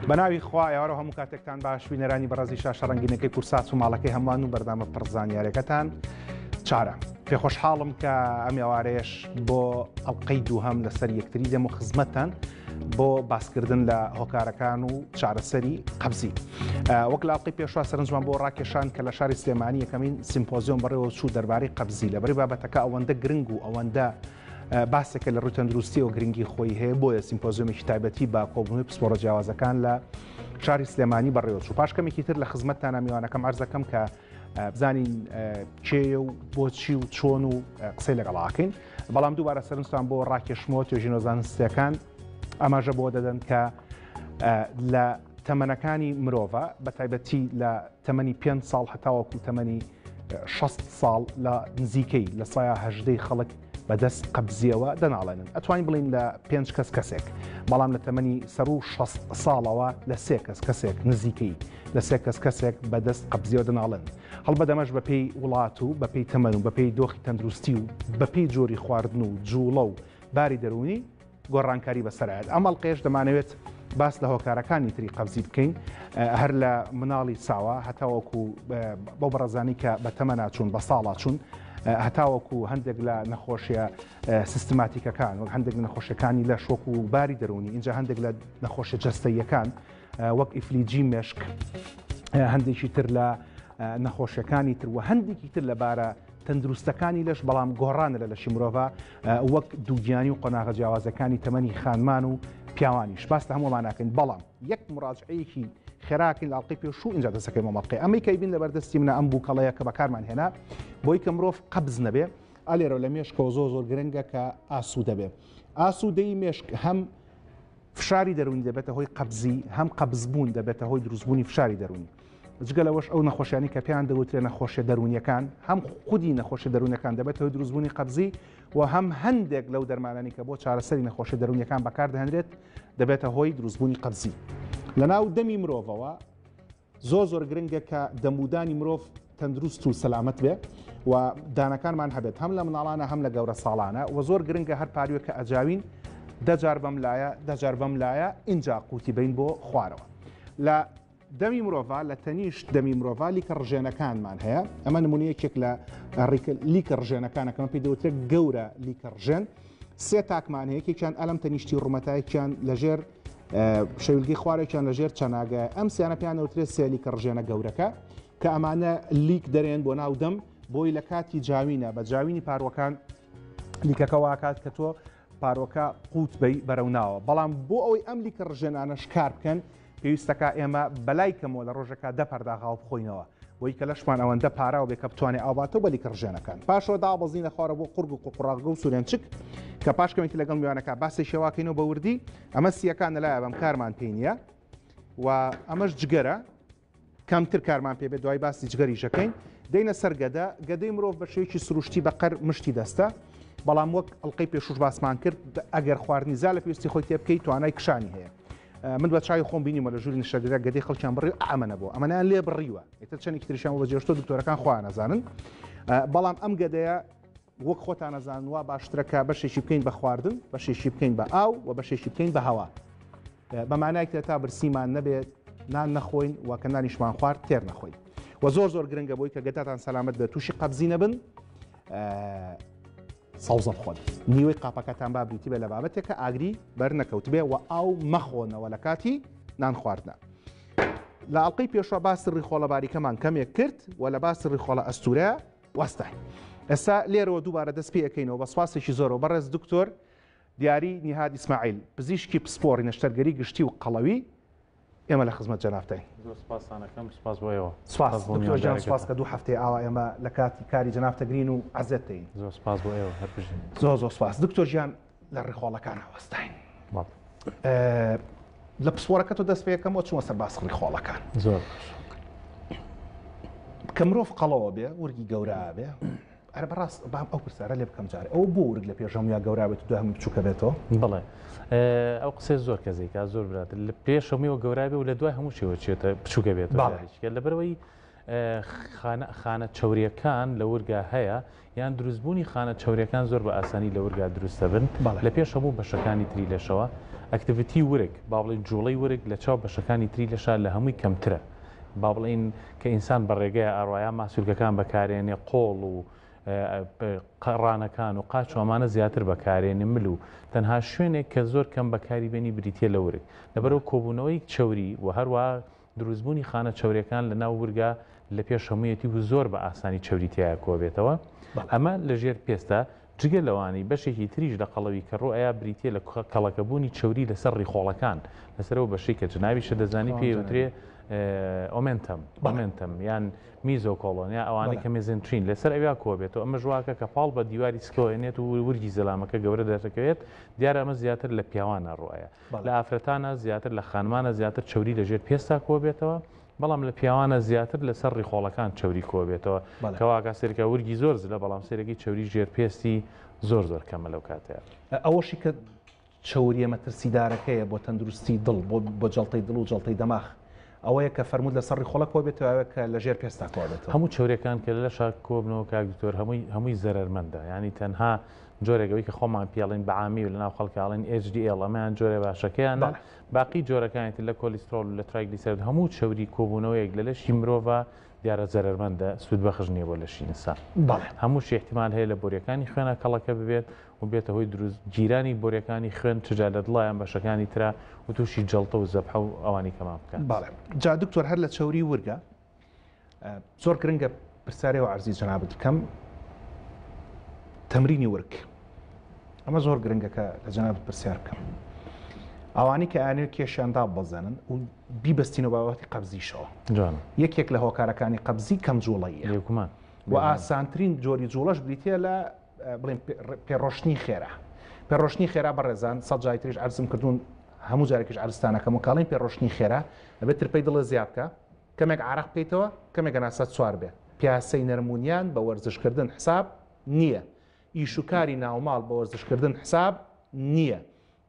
بەناوی خوا ئێوارە هەموو کاتێکتان باش بینەرانی بەڕێزی شاشە ڕەنگینەکەی کورسات و ماڵەکەی هەمووان و بەردامە پڕ زانیارەکەتان چارە. پێخۆشحاڵم کە ئەم ئێوارەیەش بۆ ئەڵلقەی دووهەم لەسەر یەکتری دێم و خزمەتتان بۆ باسکردن لە هۆکارەکان و چارەسەری قەبزی. وەک لە ئەڵلقەی پێشوا سەرنجمان بۆ ڕاکێشان کە لە شاری سلێمانی یەکەمین سیمپۆزیۆم بەڕێوە چوو دەربارەی قەبزی لەبەری بابەتەکە ئەوەندە گرنگ و ئەوەندە باسێکە لە ڕووی تەندروستیەوە گرنگی خۆی هەیە بۆیە سیمپۆزیۆمێکی تایبەتی بە کۆبوونەوەی پسپۆڕە جیاوازەکان لە شاری سلێمانی بەڕێوەچوو پاش کەمێکی تر لە خزمەتتانە میوانەکەم عەرزەکەم کە بزانین کێیە و بۆچی و چۆن و قسەی لەگەڵاکەین بەڵام دووبارە سەرنجتان بۆ ڕاکێشمەوە توێژینەوە زانستیەکان ئاماژە بۆ دەدەن کە لە تەمەنەکانی مرۆڤە بە تایبەتی لە تەمەنی پێ ساڵ هەتاوەکو تەمەنی 60 ساڵ لە نزیکەی لە سایە هەژدەی خەڵک بەدەست قەبزیەوە دەناڵێنن ئەتوانین بڵین لە پێنج کەس کەسێک بەڵام لە تەمەنی سەر و 60 ساڵەوە لە سێ کەس کەسێک نزیکەی لە سێ کەس کەسێک بەدەست قەبزیەوە دەناڵن هەڵبەت ئەمەش بەپێی وڵات و بەپێی تەمەن و بەپێی دۆخی تەندروستی و بەپێی جۆری خواردن و جوڵە و باری دەروونی گۆڕانکاری بەسەرایەت. ئەم ئەڵقەیەش دەمانەوێت باس لە هۆکارەکانی تری قەبزی بکەین هەر لە مناڵی ساوا هەتاوەکو بەو بەڕێزانی کە بە تەمەنا چوون بە ساڵا چوون هەتاوەکو هەندێک لە نەخۆشیە سیستماتیکەکان وەک هەندێک لە نەخۆشیەکانی لەش وەکو باری دەروونی اینجا هەندێک لە نەخۆشیە جەستەییەکان وەک ئیفلیجی مێشک هەندێکی تر لە نەخۆشیەکانی تر و هەندێکی تر لە بارە تەندروستەکانی لەش بەڵام گۆڕانە لە لەشی مرۆڤ وەک دووگیانی و قۆناغە جیاوازەکانی تەمەنی خانمان و پیاوانیش باس لە هەموومان ناکەین بەڵام یەک مراجعەیەکی خێراکەین لە ئەڵقەی پێشوو ئینجا دەستەکەی مەڵقەی ئەمەی کە بین لەبەردەستی منە ئەم بووکەڵەیە کە بەکارمان هێنا بۆی کە مرۆڤ قەبز نەبێ ئەلێرە لە مێشکەوە زۆر زۆر گرنگە کە ئاسوودە بێ ئاسوودەی مێشک هەم فشاری دەروونی دەبێتە هۆی قەبزی، هەم قەبزبوون دەبێتە هۆی دروستبوونی فشاری دەروونی. جگە لەوەش ئەو نەخۆشیانەی کە پێیان دەوترێ نەخۆشیە دەروونیەکان، هەم خودی نەخۆشیە دەروونەکان دەبێتە هۆی دروستبوونی قەبزی و هەم هەندێک لەو دەرمانانی کە بۆ چارەسەری نەخۆشیە دەروونیەکان بەکاردەهێنرێت دەبێتە هۆی دروستبوونی قەبزی. لەناو دەمی مرۆڤەوە زۆر زۆر گرنگە کە دەمودانی مرۆڤ تەندروست و سەلامەت بێ و دانەکانمان هەبێت هەم لە مناڵانە هەم لە گەورە ساڵانە و زۆر گرنگە هەر پاروێک کە ئەجاوین دەجار بەم لایە دەجار بەم لایە ئینجا قوتی بین بۆ خوارەوە لە دەمی مرۆڤ لە تەنیشت دەمی مرۆڤ لیکە ڕژێنەکانمان هەیە ئەمە نمونەیەکێک لە لیکە ڕژێنەکانەکەمە پێی دەوترێت گەورە لیکە ڕژێن سێ تاکمان هەیە یەکێکیان ئەلم تەنیشتی ڕوومەتایکیان لەژێر شەویلگەی خوارێکیان لەژێر چەناگە ئەم سیانە پێیان دەوترێت سێلیکە ڕژێنە گەورەکە کە ئەمانە لیک دەرێن بۆ ناو دەم بۆی لە کاتی جاوینە بە جاوینی پاروەکان لیکەکە واکات کە تۆ پارۆکە قوت بی بەرەو ناوە بەڵام بۆ ئەوەی ئەم لیکە ڕژێنانەش کار بکەن پێویستەکە ئێمە بەلای کەمەوە لە ڕۆژەکە دە پەرداغ ئاو بخۆینەوە بۆی کە لەشمان ئەوەندە پاراو بێ کە بتوانێ ئاو باتەوە بە لیکە ڕژێنەکان پاشەوە دابەزینە خوارە بۆ قورگ و قوڕاغگە و سورێنچک کە پاش کەمێکی لەگەڵ میوانەکە باسێکی واکەینەوە بە وردی ئەمە سیەکان لەلایە بەم کارمان پێی نییە و ئەمەش جگەرە کەمتر کارمان پێ بێت دوای باسی جگەریشەکەین دەینە سەر گەدە گەدەی مرۆڤ بە شێوەیەکی سروشتی بەقەر مشتی دەستە بەڵام وەک ئەڵلقەی پێشوش باسمان کرد ئەگەر خواردنی زا لە پێویستی خۆی تێ بکەیت توانای کشانی هەیە من بە چاوی خۆم بینیمە لە ژووری نشەگرە گەدەی خەڵکیان بڕی ئەمە نەبوو ئەمەیان لێ بڕیوە ئیتر چەندێکی تریشیان بۆ بەجێشتۆ دکتۆرەکان خۆیان نەزانن بەڵام ئەم گەدەیە وەک خۆتان ئەزانن وا باشترە کە بەشێکی بکەین بە خواردن بەشێکی بکەین بە ئاو و بەشێکی بکەین بە هەوا بە مانایەک تا برسیمان نەبێت نان نەخۆین و کە نانیشمان خوارد تێر نەخۆین و زۆر زۆر گرنگە بۆی کە گەداتان سەلامەت بێت تووشی قەبزی نەبن سەوزە بخۆن نیوەی قاپەکەتان با بریتی بێ لە بابەتێک کە ئاگری بەر نەکەوتبێ و ئاو مەخۆنەوە لە کاتی نان خواردنە. لە ئەڵلقەی پێشوە باسی ڕیخۆڵە باریکەمان کەمێک کرد و لە باسی ڕیخۆڵە ئەستورە وەستاین. ئێستا لێرەوە دووبارە دەست پێ ئەکەینەوە بە سوپاسێکی زۆرەوە بەڕێز دکتۆر دیاری نیهاد ئیسماعیل پزیشکی پسپۆڕی نەشتەرگەری گشتی و قەڵەوی ئێمە لە خزمەت جەنابتین. زۆر سپاستان ئەکەم سپاس بۆ ئێوە. سپاس دکتۆر گیان سپاس کە دوو هەفتەیە ئاوا ئێمە لە کاتی کاری جەنابت ئەگرین و عەزێت دەین. زۆر سپاس بۆ ئێوە هەر بژین. زۆر زۆر سپاس دکتۆر گیان لە ڕیخۆڵەکان وەستاین. لە پسپۆرەکە تۆ دەست پێکەم و چوومە سەر باس ڕیخۆڵەکان. زۆر باش. کە مرۆڤ قەڵەوە بێ ورگی گەورە بێ ئەرە بەڕاست بام ئەو پرسیارە لێ بکەم جارێ ئەوە بۆ ورگ لە پێش هەموویا گەورە بێت و دوای هەمووی بچووکە بێتەوە؟ بەڵێ ئەو قسەی زۆر کەس دەیکات زۆر برادەر لە پێش هەموویەوە گەورە بێ و لە دوای هەموو شێوە چێتە بچووکە بێتەوە بەڵێ. جارێکیکە لەبەرئەوەی. خانە خانە چەوریەکان لە ورگا هەیە یان دروستبوونی خانە چەوریەکان زۆر بە ئاسانی لە ورگا دروست دەبن لە پێش هەموو بەشەکانی تری لەشەوە. activity ورگ با بڵێین جوڵەی ورگ لە چاو بەشەکانی تری لەشا لە هەمووی کەمترە. با بڵێین کە ئینسان بە ڕێگەیا ئەڕوا یا ماسولکەکان بەکارێنێ قۆڵ و ڕانەکان و قاچ و ئەمانە زیاتر بەکارێنێ مل و تەنها شوێنێک کە زۆر کەم بەکاری بێنی بریتیە لە ورگ. لەبەرئەوە کۆبوونەوەی چەوری و هەروەها دروستبوونی خانە چەوریەکان لە ناو ورگا لە پێش هەموویەتی و زۆر بە ئاسانی چەوری تیایا کۆبێتەوە. ئەمە لە ژێر پێستە، جگە لەوانەی بەشێکی تریش لە قەڵەوی کە ڕوئەیا بریتیە لە کەڵەکەبوونی چەوری لەسەر ڕیخۆڵەکان، لەسەر ئەو بەشەی کە جەنابیشت دەزانی پێی ئەوترێ omentum، omentum یان mesocolon یا ئەوانەی کە mesentery ن لەسەر ئەویا کۆبێتەوە، ئەمەش واکە کە پاڵ بە دیواری سکەوە ئەنێت و ورگی زەلامەکە گەورە دەردەکەوێت، دیارە ئەمە زیاتر لە پیاوانە ڕوئەیا. لە ئافرەتانە زیاتر لە خانمانە زیاتر چەوری لە ژێر پێستا کۆبێتەوە، بەڵام لە پیاوانە زیاتر لەسەر ڕیخۆڵەکان چەوری کۆبێتەوە کەواکە سێرکە ورگی زۆر زلە بەڵام سێرەکی چەوری ژێر پێستی زۆر زۆر کەمە لەو کاتەیە. ئەوەشی کە چەوریە مەترسیدارەکەیە بۆ تەندروستی دڵ بۆ جەڵتەی دڵ و جەڵتەی دەماخ ئەوەیە کە فەرمووت لەسەر ڕیخۆڵە کۆبێتەوە ئەوەیە کە لە ژێر پێستا کۆبێتەوە. هەموو چەوریەکان کە لە لەشا کۆبنەوە کاک دکتۆر هەمووی هەمووی زەرەرمەندە یانی تەنها جۆرێک ئەوەی کە خۆمان پێڵین بە عامی و لەناو خەڵکا ئەڵێن HDL ئەمەیان جۆرە باشەکەیانە باقی جۆرەکانی تر لە کۆلیسترۆڵ و لە triglyceride هەموو چەوری کۆبوونەوەیەک لە لەشی مرۆڤا دیارە زەرەرمەندە سوودبەخش نییە بۆ لەشی ئینسان. هەمووشی ئیحتیمال هەیە لە بۆریەکانی خوێنا کەڵەکە ببێت و بێتە هۆی دروست گیرانی بۆریەکانی خوێن چ جا لە دڵا یان بەشەکانی ترا و تووشی جەڵتە و زەبحە و ئەوانی کەمان بکات. بەڵێ جا دکتۆر هەر لە چەوری ورگە زۆر گرنگە پرسیارێ و عەرزی جەنابت بکەم تەمرینی ورگ ئەمە زۆر گرنگە کە لە جەنابت پرسیار بکەم ئەوانی کە ئەیانەوێت کێشیان داببەزێنن و بیبەستینەوە بابەتی قەبزیشەوە یەکێک لە هۆکارەکانی قەبزی کەم جوڵەیە بێگومان و ئاسانترین جۆری جوڵەش بریتە لە بڵێن پێڕۆشتنی خێرا پێڕۆشتنی خێرا بەڕێزان سە جای تریش عەرزم کردوون هەموو جارێکیش عەرزتانەکەم و کاڵین پێڕۆشتنی خێرا ئەبێت ترپەی دڵە زیاد بکە کەمێک عارەق بکەیتەوە کەمێک هەناسەت سوار بێ. پیاسەی نەرمونیان بە وەرزشکردن حساب نییە. ئیش و کاری ناوماڵ بە وەرزشکردن حساب نییە.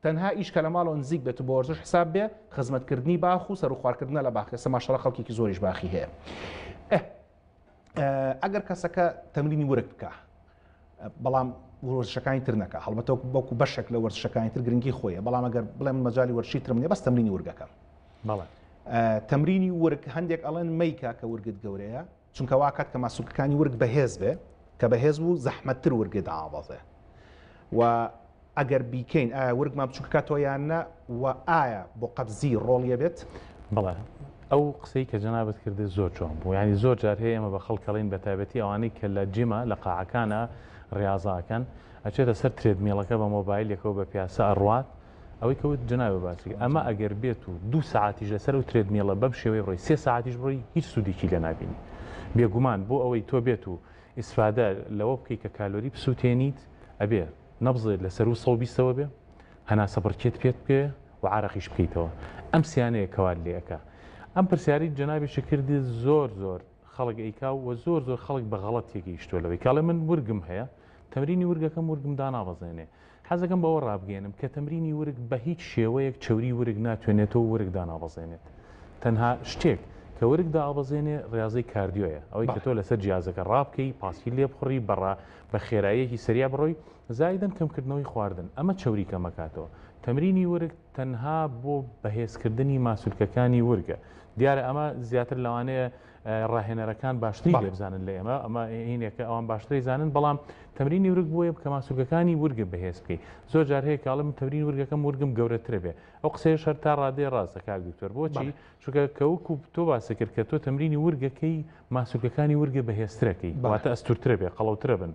تەنها ئیش کە لە ماڵەوە نزیک بێت و بە وەرزش حساب بێ، خزمەتکردنی باخ و سەروخوارکردنە لە باخ، ئێستا ماشەڵا خەڵکێکی زۆریش باخی هەیە. ئه ئەگەر کەسەکە تەمرینی ورگ بکا بەڵام وەرزشەکانی تر نەکا، هەڵبەتە وەکو بەشێک لە وەرزشەکانی تر گرنگی خۆیە، بەڵام ئەگەر بڵێم مەجالی وەرزشی ترم نییە بەس تەمرینی ورگەکەم. بەڵێ. تەمرینی ورگ هەندێک ئەڵێن مەیکە کە ورگت گەورەیە چونکە واکات کە ماسولکەکانی ورگ بەهێز بێ کە بەهێز بوو زەحمەتتر ورگت دابەزێ و ئەگەر بیکەین ئایا ورگمان بچووکەکاتەوە یان نا و ئایا بۆ قەبزی ڕۆڵیە بێت؟ بەڵێ ئەو قسەی کە جەنابت کردت زۆر جوان بوو یانی زۆر جار هەیە ئێمە بە خەڵک ئەڵێین بە تایبەتی ئەوانەی کە لە gym ە لە قاعەکانە ڕیازە ئەکەن ئەچێتە سەر treadmill ەکە بە مۆبایلێکەوە بە پیاسە ئەڕوات ئەوەی کە وت جەنابت باسی کرد ئەمە ئەگەر بێت و دوو سەعاتیش لەسەر ئەو treadmill ە بەم شێوەیە بڕۆی سێ سەعاتیش بڕۆی هیچ سوودێکی لێ نابینی بێگومان بۆ ئەوەی تۆ بێت و ئیسفادە لەوە بکەی کە کالۆری بسووتێنیت ئەبێ نەبزێت لە سەروو 120 ەوە بێ هەناسە بڕکێت پێت بکەوێ و عارەقیش بکەیتەوە ئەم سیانەیە کەوات لێ ئەکا ئەم پرسیارەی جەنابیشت کردی زۆر زۆر خەڵک ئەیکا و زۆر زۆر خەڵک بە غەڵەت تێگەیشتووە لەوەی کاڵێ من ورگم هەیە تەمرینی ورگەکەم ورگم دانابەزێنێ حەزەکەم بەوە ڕابگەیەنم کە تەمرینی ورگ بە هیچ شێوەیەک چەوری ورگ ناتوێنێتەوە و ورگ دانابەزێنێت. تەنها شتێک کە ورگ دائەبەزێنێ ڕیازەی cardio یە، ئەوەی کە تۆ لەسەر جیازەکە ڕابکەی، پاسکیل لێبخوڕی، بە ڕا بە خێراییەکی سەریع بڕۆی، زائیدەن کەمکردنەوەی خواردن، ئەمە چەوری کەمەکاتەوە. تەمرینی ورگ تەنها بۆ بەهێزکردنی ماسولکەکانی ورگە. دیارە ئەمە زیاتر لەوانەیە ڕاهێنەرەکان باشتری لێ بزانن لە ئێمە ئەمە هینێکە ئەوان باشتری زانن بەڵام تەمرینی ورگ بۆیە کە ماسولکەکانی ورگە بەهێز بکەی زۆر جار هەیە کاڵم تەمرین ورگەکەم ورگم گەورەترە بێ ئەو قسەیە شەر تا ڕادەیە ڕاستە کاک دکتۆر بۆچی چونکە کە وەکو تۆ باسی کرد کە تۆ تەمرینی ورگەکەی ماسولکەکانی ورگە بەهێزترەکەی واتە ئەستورترە بێ قەڵەوترە بن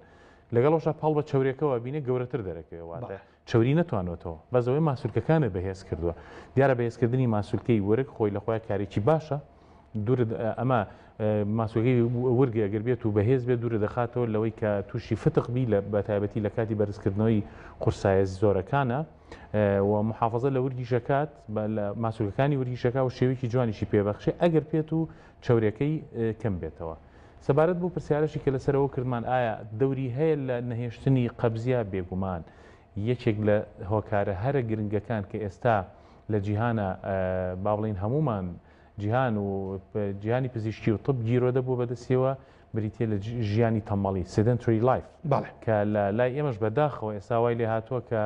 لەگەڵەوشا پاڵ بە چەورێکەوە بینێ گەورەتر دەرەکەوێ واتە چەوری نەتوانوەتەوە بەس ئەوەی ماسولکەکانت بەهێز کردووە دیارە بەهێزکردنی ماسولکەی ورگ خۆی لە خۆیان کارێکی باشە دوور ئەمە ماسولکەی ورگە ئەگەر بێت و بەهێز بێت دوورە دەخاتەوە لەوەی کە تووشی فتق بی لە بەتایبەتی لە کاتی بەرزکردنەوەی قورسایە زۆرەکانە و محافظە لە ورگیشەکات لە ماسولکەکانی ورگیشەکە و شێوەیەکی جوانیشی پێبەخشێ ئەگەر پێت و چەورەکەی کەم بێتەوە. سەبارەت بەو پرسیارەشی کە لەسەرەوە کردمان ئایا دەوری هەیە لە نەهێشتنی قەبزیا بێگومان یەکێک لە هۆکارە هەرە گرنگەکان کە ئێستا لە جیهانە با بڵێین هەموومان جیهان و جیهانی پزیشکی و طب گیرۆدە بووە بەدەستیەوە بریتیە لە ژیانی تەمەڵی sedentary life کە لە لای ئێمەش بەداخەوە ئێستا وای لێ هاتووە کە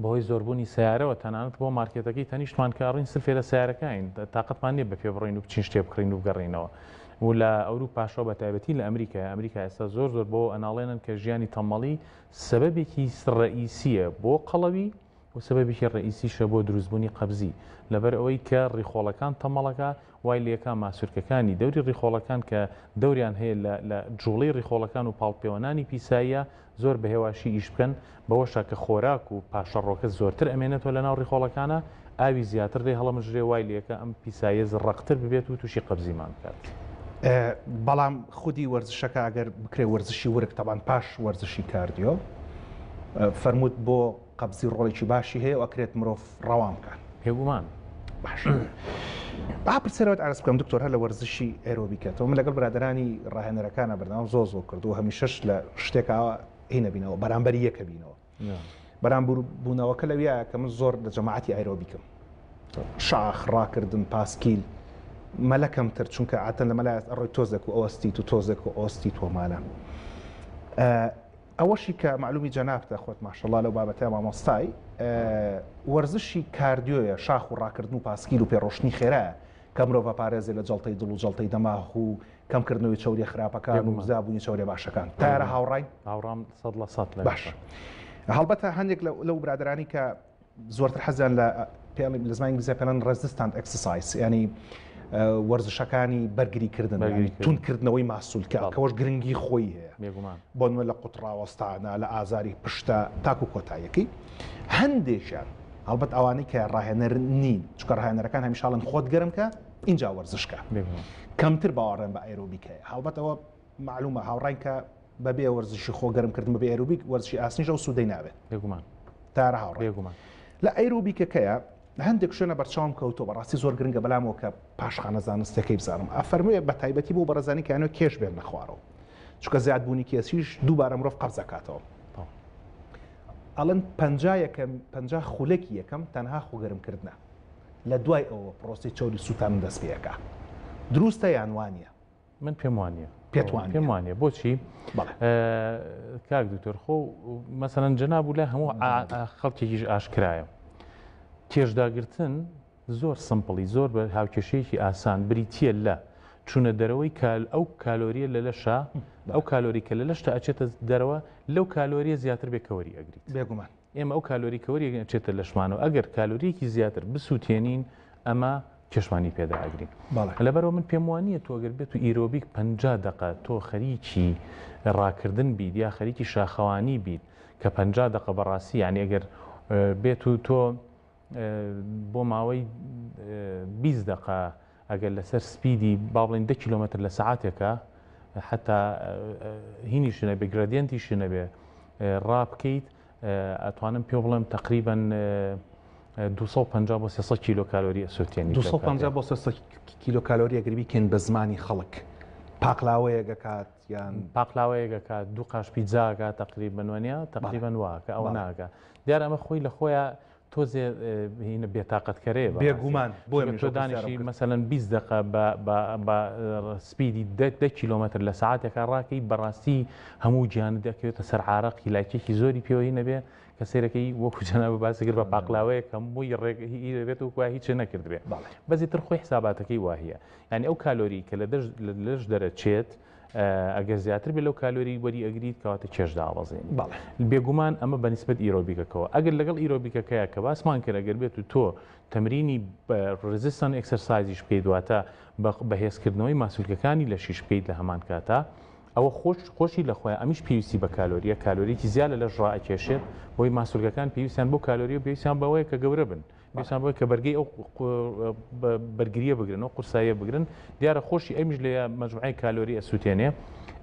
بەهۆی زۆربوونی سیارەوە تەنانەت بۆ مارکێتەکەی تەنیشتمان کە ئەڕین سلفێ لە سیارەکەین تاقەتمان نییە بە پێ بڕین و بچین شتێ بکڕین و بگەڕینەوە و لە ئەوروپاشەوە بە تایبەتی لە ئەمریکا ئەمریکا ئێستا زۆر زۆر بۆ ئەناڵێنن کە ژیانی تەمەڵی سەبەبێکی ڕئیسیە بۆ قەڵەوی و سەبەبێکی ڕەئیسیشە بۆ دروستبوونی قەبزی، لەبەر ئەوەی کە ڕیخۆڵەکان تەمەڵەکە وای لێکا ماسولکەکانی دەوری ڕیخۆڵەکان کە دەوریان هەیە لە لە جوڵەی ڕیخۆڵەکان و پاڵپێوەنانی پیساییە زۆر بە هێواشی ئیش بکەن بەوەشە کە خۆراک و پاشەڕۆکە زۆرتر ئەمێنێتەوە لەناو ڕیخۆڵەکانا ئاوی زیاتر لێ هەڵەمژرێ وای لێکا ئەم پیساییە ڕەقتر ببێت و تووشی قەبزیمان بکات. بەڵام خودی وەرزشەکە ئەگەر بکرێ وەرزشی ورگ تەبعەن پاش وەرزشی کاردیۆ فەرمووت بۆ قەبزی ڕۆڵێکی باشی هەیە و ئەکرێت مرۆڤ ڕەوان بکات. بێگومان. باش با پرسیارەوەت عەرز بکەم دکتۆر هەر لە وەرزشی ئێرۆبیکەتەوە من لەگەڵ برادەرانی ڕاهێنەرەکانە بەرنامەم زۆر زۆر کردو هەمیشەش لە شتێکاوە هی نەبینەوە بەرامبەری یەکە بینەوە بەرامبور بوونەوەکە لەویایە کە من زۆر لە جەماعەتی ئایرۆبیکم شاخ ڕاکردن پاسکیل مەلە کەمتر چونکە عاتەن لە مەلایەت ئەڕۆی تۆزێک و ئەوەستیت و تۆزێک و ئۆستیت وەمانە ئەوەشی کە مەعلومی جەنابتە خۆت ماشەڵا لەو بابەتە مامۆستای وەرزشی کاردیۆیە شاخ و ڕاکردن و پاسکیل و پێڕۆشتنی خێرایە کە مرۆڤ ئەپارێزێ لە جەڵتەی دڵ و جەڵتەی دەماغ و کەمکردنەوەی چەوریە خراپەکان و زیابوونی چەوریە باشەکان تارە هاوڕاین؟ هاوڕام 100% لەگەڵ باش هەڵبەتە هەندێک لەو برادەرانی کە زۆرتر حەزیان لە پێڵی لە زمانی ئینگلیزیە پێڵێن resistant exercise ینی وەرزشەکانی بەرگریکردن توندکردنەوەی ماسولکە کەوەش گرنگی خۆی هەیە بۆ نموونە لە قوتڕاوەستانە لە ئازاری پشتە تاکو کۆتاییەکەی هەندێکیان هەڵبەت ئەوانەی کە ڕاهێنەر نین چکە ڕاهێنەرەکان هەمیشاڵن خۆت گەرم کە اینجا وەرزشکە کەمتر باوەڕێن بە ئەیرۆبیکەیە هەڵبەت ئەوە معلومە هاوڕین کە بەبێ وەرزشی خۆ گەرم کردن بەبێ ئەیرۆبیک وەرزشی ئاسنیش ئەو سوودەی نابێت. بێگومان. تارە هاوڕێ. بێگومان. لە ئەیرۆبیکەکەیە هەندێک شوێنە بەرچاوم کەوتووە بەڕاستی زۆر گرنگە بەلامەوە کە پاشخانە زانستیەکەی بزانم ئەفەرموێ بە تایبەتی بۆ بەڕێزانی کە ئەنوێ کێش بێننە خوارەوە چونکە زیادبوونی کێسیش دووبارە مرۆڤ قەبز ئەکاتەوە ئەڵێن 50 یەکەم 50 خولەکی یەکەم تەنها خۆگەرمکردنە لە دوای ئەوە پرۆسەی چەوری سووتان دەست پێ ئەکا دروستە یان وانە؟ من پێم وانە پێت وانە پێم وانە بۆچی کاک دکتۆر خۆ مەسەلەن جەناب و لای هەموو خەڵکێکیش ئاشکرایە کێشداگرتن زۆر simple ی زۆر بە هاوکێشەیەکی ئاسان بریتە لە چوونە دەرەوەی کال ئەو کالۆریە لە لەشە ئەو کالۆری کە لە لەشتا ئەچێتە دەرەوە لەو کالۆریە زیاتر بێ کەوەری ئەگریت بێگومان ئێمە ئەو کالۆری کە وەریەگرین ئەچێتە لەشمانەوە ئەگەر کالۆریەکی زیاتر بسووتێنین ئەمە کێشمانی پێدا ئەگرین لەبەرەوە من پێم وانە تۆ گەر بێت و ئیرۆبیک پ دقە تۆ خەریکی ڕاکردن بیت یا خەریکی شاخەوانی بیت کە پ دقە بەڕاستی یعنی ئەگەر بێت و تۆ بۆ ماوەی 20 دقە ئەگەر لەسەر speed ی با بڵێین دە کیلۆمەتر لە سەعاتێکا حتا هینیش نەبێ gradient یش نەبێ ڕابکەیت ئەتوانم پێ بڵێم تقریبا 250 بۆ 300 کیلۆ کالۆری ئەسوتێنی 250 بۆ 300 کیلۆ کالۆری ئەگەر بیکەین بە زمانی خەڵک پاقلاوەیەک ئەکات یان پاقلاوەیەک ئەکات دوو قاش پیتزاکە تقریبا وانە تقریبا واکە ئەوە ناکە دیار ئەمە خۆی لە خۆیان تۆزێ هینە بێتاقەتکەرەیە بەڕاستی. بێگومان بۆیە چونکە منیش تۆ ئەو پرسیارەم دانیشی کرد. مەسەلەن 20 دەقە بە بە بە speed ی دە دە کیلۆمەتر لە سەعاتێکا ڕاکەی بەڕاستی هەموو گیانت ئەکەوێتە سەر عارەق هیلاکیەکی زۆری پێوە هی نەبێ کە سەیرەکەی وەکو جەنابت باسی کرد بە پاقلاوەیەک هەمووی ڕێک هی دەبێت وەکو وایە هیچێ نەکردبێ بەڵێ. بەس ئیتر خۆی حساباتەکەی واهیە یانی ئەو کالۆری کە لە دەش لە لەش دەرەچێت ئەگەر زیاتر بێت لەو کالۆری وەری ئەگریت کەواتە کێش دابەزێنی. بەڵێ. بێگومان ئەمە بە نیسبەت ئیرۆبیکەکەوە. ئەگەر لەگەڵ ئیرۆبیکەکەیا کە باسمان کرد ئەگەر بێت و تۆ تەمرینی resistance exercise یش بکەیت واتە بە بەهێزکردنەوەی ماسولکەکانی لەشیش بکەیت لە هەمان کاتا ئەوە خۆش خۆشی لە خۆیان ئەمیش پێویستی بە کالۆریە کالۆریی زیاد لە لەش ڕائەکێشێت بۆی ماسولکەکان پێویستیان بۆ کالۆری و پێویستیان بەوەیە کە گەورە بن. پێویستمان بەوەیە کە بەرگەی ئەو بەرگرییە بگرن، ئەو قورساییە بگرن. دیارە خۆشی ئەمیش لە مەجموعەی کالۆری ئەسووتێنێ.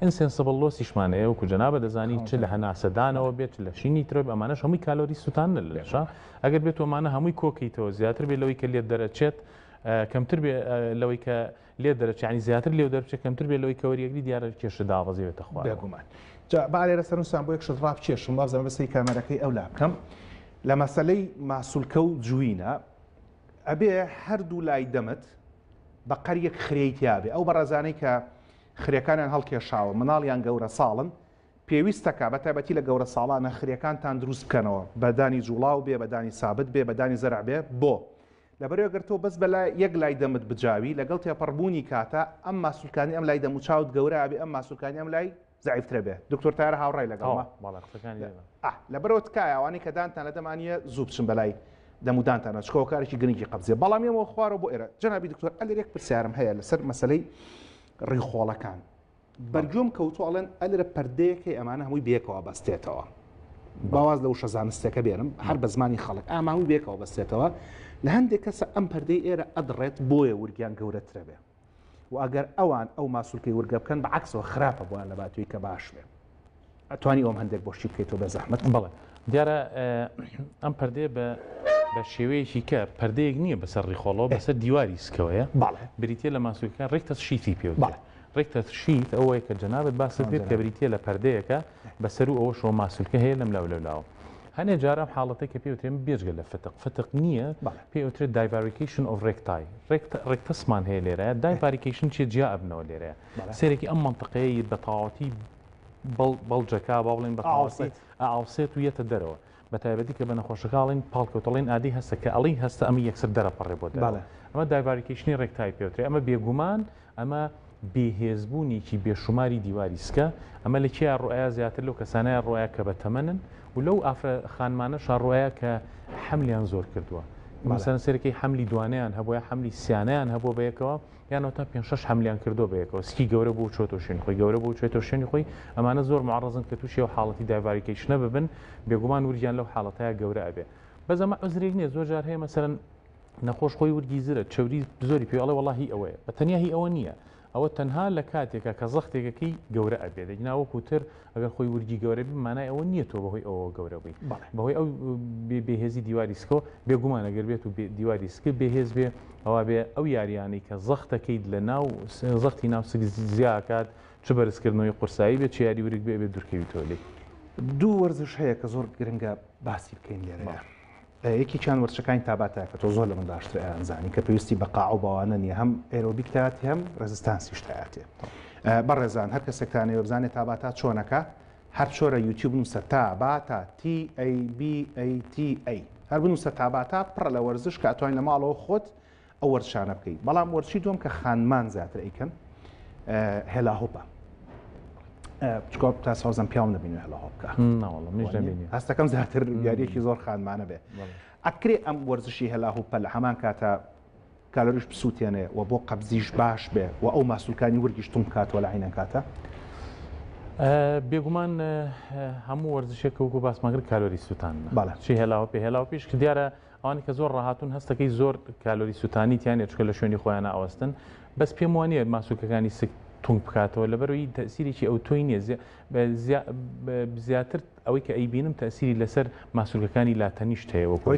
insensible loss یشمان هەیە، وەکو جەنابت دەزانی چ لە هەناسەدانەوە بێت، چ لە شینی ترۆ بێت، ئەمانەش هەمووی کالۆری سووتاندنە لە لەشا. ئەگەر بێت و ئەمانە هەمووی کۆکەیتەوە زیاتر بێت لەوەی کە لێت دەرەچێت، کەمتر بێ لەوەی کە لێت دەرەچێت، یانی زیاتر لێو دەربچێت، کەمتر بێت لەوەی کە وەریەگری، دیارە کێشە دابەزیوێتە خوارەوە. بێگومان. جا با لێرە سەرنجتان بۆ یەک شت ڕابکێشم، وابزانم بەسەری کامێرەکەی ئەولا بکەم. لە مەسەلەی ماسولکە و جوینە ئەبێ هەردوو لای دەمت بە قەریەک خرێی تیابێ ئەو بەڕێزانەی کە خرێکانیان هەڵکێشاوە مناڵیان گەورە ساڵن پێویستەکا بە تایبەتی لە گەورە ساڵانە خرێکانتان دروست بکەنەوە بە دانی جوڵاو بێ بە دانی سابت بێ بە دانی زەرع بێ بۆ؟ لەبەرئەوەی گەر تۆ بەس بە لای یەک لای دەمت بجاوی لەگەڵ تێپەڕبوونی کاتا ئەم ماسولکانی ئەم لای دەموچاوت گەورە ئەبێ ئەم ماسولکانی ئەم لای زەعیفترە بێ دکتۆر تارە هاوڕای لەگەڵمە؟ بەڵێ قسەکانی لێ بە. ئاه لەبەرئەوە تکایە ئەوانەی کە دانتان لە دەما نییە زوو بچن بەلای دەمودانتانەوە چونکە هۆکارێکی گرنگی قەبزیە بەڵام یەمەوە خوارەوە بۆ ئێرە جەنابی دکتۆر ئەگەر یەک پرسیارم هەیە لەسەر مەسەلەی ڕیخۆڵەکان بەرگوێم کەوتووە ئەڵێن ئەلرە پەردەیەک هەیە ئەمانە هەمووی بەیەکەوە بەستێتەوە باواز لە وشە زانستەکە بێنم هەر بە زمانی خەڵک ئاما هەمووی بەیەکەوە بەستێتەوە لە هەندێک کەسە ئەم پەردەی ئێرە ئەدڕێت بۆیە ورگیان گەورەترە بێ و ئەگەر ئەوان ئەو ماسولکەی ورگە بکەن بە عەکسەوە خراپە بۆیان لە باتووی کە باش بێ ئەتوانی ئەوم هەندێک بۆ شی بکەیتەوە بێ زەحمەت؟ بەڵێ دیارە ئەم پەردەیە بە بە شێوەیەکی کە پەردەیەک نییە بەسەر ڕیخۆڵەوە بەسەر دیواری سکەوەیە بەڵێ بریتە لە ماسولکە rectus sheath ی پێ بەڵێ rectus sheath ئەوەیە کە جەنابت باست کرد کە بریتە لە پەردەیەکە بەسەر و ئەوەشەوە ماسولکە هەیە لەم لاو لەو لاوە هەنێ جار ئەم حاڵەتەی کە پێ وترێن بێجگە لە فتق فتق نییە پێ وترێت divarication of recti rectus مان هەیە لێرە divarication چیە جیا ئەبنەوە لێرەیە سێرێکی ئەم منطقەیە بە تەواوەتی بەڵجەکە با بڵێن بە تەواوەتی ئاوسێت و یەتە دەرەوە بە تایبەتی کە بە نەخۆشەکە ئەڵێن پاڵکەوتەڵێن ئادی هەستە کە ئەڵی هەستە ئەمە یەکسەر دەرەپەڕێ بۆ دەرەوە ئەمە divarication ی recti پێوترێ ئەمە بێگومان ئەمە بێهێزبوونێکی بێشوماری دیواری سکە، ئەمە لە کێیا ڕوئەیا زیاتر لەو کەسانەیا ڕوئەیا کە بە تەمەنن و لەو ئافرە خانمانەشا ڕوئەیا کە حەملیان زۆر کردووە مەسەلەن سەیرەکەی حەملی دوانەیان هەبووە یا حەملی سیانەیان هەبووە بەیەکەوە یان ئەوەتا پێنج شەش حەملیان کردووە بەیەکەوە سکی گەورە بوو چۆتەوە شوێنی خۆی گەورە بوو چێتەوە شوێنی خۆی ئەمانە زۆر معڕەزن کە تووشی ئەو حاڵەتی divarication ە ببن بێگومان ورگیان لەو حاڵەتەیا گەورە ئەبێ بەس ئەمە عوزرێک نییە زۆر جار هەیە مەسەلەن نەخۆش خۆی ورگی زرە چەوری زۆری پێ ئەڵێ وەڵا هی ئەوەیە بە تەنیا هی ئەوە نییە ئەوە تەنها لە کاتێکە کە زەختێکەکەی گەورە ئەبێ دەگینا وەکو تر ئەگەر خۆی ورگی گەورە بی مانای ئەوە نییە تۆ بەهۆی ئەوەوە گەورە بووی بەهۆی ئەو بێهێزی دیواری سکەوە بێگومان ئەگەر بێت و دیواری سک بێهێز بێ ئەوا بێ ئەو یاریانەی کە زەختەکەیت لە ناو زەختی ناو سک زیاکات چ بەرزکردنەوەی قورسایی بێت چ یاری ورگ بێ بێ دوورکەویتەوە لێی. دوو وەرزش هەیە کە زۆر گرنگە باسی بکەین لێرەیە. یەکێکیان وەرزشەکانی تاباتایە کە تۆ زۆر لە من باشتر ئەیانزانی کە پێویستی بە قاع و باوانە نییە هەم ئێرۆبیک تایەتی هەم resistance یش تایەتێ بەڕێزان هەر کەسێکتانەوە بزانێت تاباتا چۆنەکە هەر چۆرە یوتیوب نووسە تاباتا TABATA هەر بنووسە تاباتا پڕە لە وەرزش کە ئەتوانین لە ماڵەوە خۆت ئەو وەرزشانە بکەی بەڵام وەرزشی دووەم کە خانمان زیاتر ئەیکەن hula hoop ە چکۆ تا سازم پیاوم نبینی hula hoop بکە هەستەکەم زیاتر یاریەکی زۆر خانمانە بێ ئەکرێ ئەم وەرزشی hula hoop ە لە هەمان کاتە کالۆریش بسووتێنێ و بۆ قەبزیش باش بێ و ئەو ماسولکانی ورگیش تون بکاتەوە لە عینەن کاتە بێگومان هەموو وەرزشێک وەکو باسمان کرد کالۆری سووتان چی hula hoop ی hula hoop یش کە دیارە ئەوانەی کە زۆر ڕاهاتوون هەستەکەی زۆر کالۆری سوتانی تیا نیە چونکە لە شوێنی خۆیان ئەوەستن بەس پێم وانیە ماسولکەکانی سک تونگ بکاتەوە لەبەرەوەی تەسیرێکی ئەوتۆی نییە زیاتر ئەوەی کە ئەیبینم تەسیری لەسەر ماسولکەکانی لاتەنیشت هەیە وەکو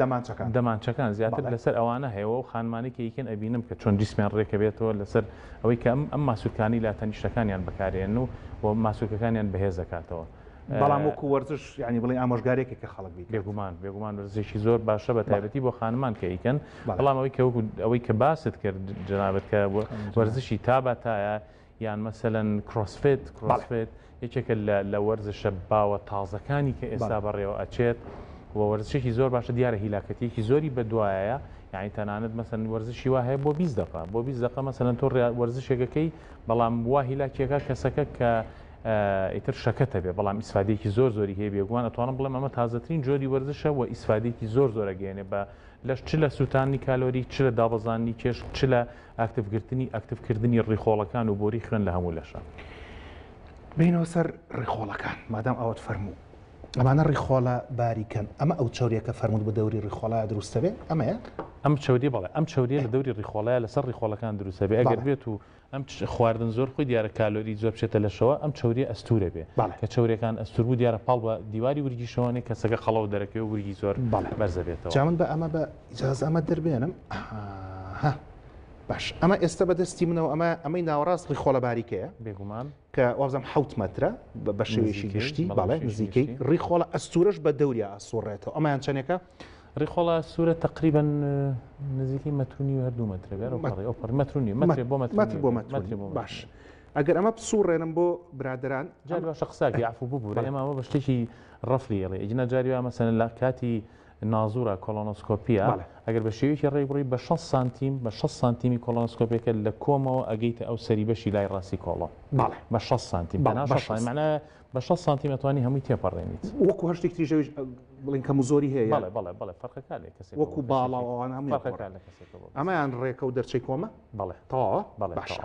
دەمانچەکان دەمانچەکان زیاتر لەسەر ئەوانە هەیە و خانمانی کە یکەن ئەبینم کە چۆن جسمیان ڕێکەبێتەوە لەسەر ئەوەی کە ئەم ئەم ماسولکانی لاتەنیشتەکانیان بەکارێن و ماسولکەکانیان بەهێز دەکاتەوە. بەڵام وەکو وەرزش یانی بڵێ ئامۆژگارێکە کە خەڵک بیکات. بێگومان بێگومان وەرزشێکی زۆر باشە بە تایبەتی بۆ خانمان کە ئەیکەن بەڵام ئەوەی کە وەکو ئەوەی کە باست کرد جەنابت کە وەرزشی تاباتایە یان مەسەلەن CrossFit CrossFit یەکێکە لە وەرزشە باوە تازەکانی کە ئێستا بەڕێوە ئەچێت و وەرزشێکی زۆر باشە دیارە هیلاکەتیەکی زۆری بەدوایە یعنی تەنانەت مەسەن وەرزشی وا هەیە بۆ 20 دقە بۆ 20 دقە مەسەلەن تۆ وەرزشێکەکەی بەڵام وا هیلاکیەکە کەسەکە کە ئیتر شەکەتە بێ بەڵام ئیسفادەیەکی زۆر زۆری هەیە بێگومان ئەتوانم بڵێم ئەمە تازەترین جۆری وەرزشە و ئیسفادەیەکی زۆر زۆر ئەگەیەنێ بە لەش چ لە سووتاندنی کالۆری چ لە دابەزاندنی کێش چ لە ئاکتیڤ گرتنی ئەکتیڤ کردنی ڕیخۆڵەکان و بۆری خوێن لە هەموو لەشە. بێینەوە سەر ڕیخۆڵەکان مادام ئەوەت فەرموو ئەمانە ڕیخۆڵە باریکەن ئەمە ئەو چەوریە کە فەرمووت بە دەوری ڕیخۆڵەیا دروستە بێ ئەمەیە؟ ئەم چەوریە بەڵێ ئەم چەوریە لە دەوری ڕیخۆڵەیا لەسەر ڕیخۆڵەکان دروستە بێ ئەگەر بێت و ئەم خواردن زۆر خۆی دیارە کالۆری زۆر بچێتە لەشەوە ئەم چەوریە ئەستورە بێ کە چەوریەکان ئەستور بوو دیارە پاڵ بە دیواری ورگیشەوە نێ کەسەکە قەڵەو دەرەکەوێ ورگی زۆر بەرزە بێتەوە. جا من بە ئەمە بە ئیجازە ئەمە دەربێنم ئەها باش ئەمە ئێستا بە دەستی منەوە ئەمە ئەمەی ناوەڕاست ڕیخۆڵە باریکەیە بێگومان کە وابزانم حەوت مەترە بە شێوەیەکی گشتی بەڵێ نزیکەی ڕیخۆڵە ئەستورەش بە دەوریا ئەسوڕێتەوە ئەمەیان چەندێکە؟ ڕیخۆڵە سوورە تەقریبەن نزیکەی مەتر و نیو هەر دوو مەترە بێ ئەوپەڕی ئەوپەڕی مەتر و نیو مەترێ بۆ مەتر مەتر بۆ مەتر بۆ باش ئەگەر ئەمە بسوڕێنم بۆ برادەران جاری باشە قساکی عەفو ببورە ئێمە ئەوە بە شتێکی ڕەفلی ئەڵێ ئیجنا جاری وا مەسەلەن لە کاتی نازورە کۆڵۆنۆسکۆپیە ئەگەر بە شێوەیەکی ڕێک بڕی بە 6 سانتیم بە 6 سانتیمی کۆڵۆنۆسکۆپیەکە لە کۆمەوە ئەگەیتە ئەو سەری بەشی لای ڕاستی کۆڵۆن بە 6 سانتیم بەڵێ بە 6 سانتیم معنای بە 6 سانتیم ئەتوانی هەمووی تێپەڕێنیت. وەکو هەر شتێکی تریش ئەویش بڵێن کەم و زۆری هەیە بەڵێ بەڵێ بەڵێ فەرقەکە لە کەسێکەوە وەکو باڵا و ئەوانە هەمووی فەرقەکە لە کەسێکەوە ئەمەیان ڕێکە و دەرچەی کۆمە بەڵێ تەواوە بەڵێ باشە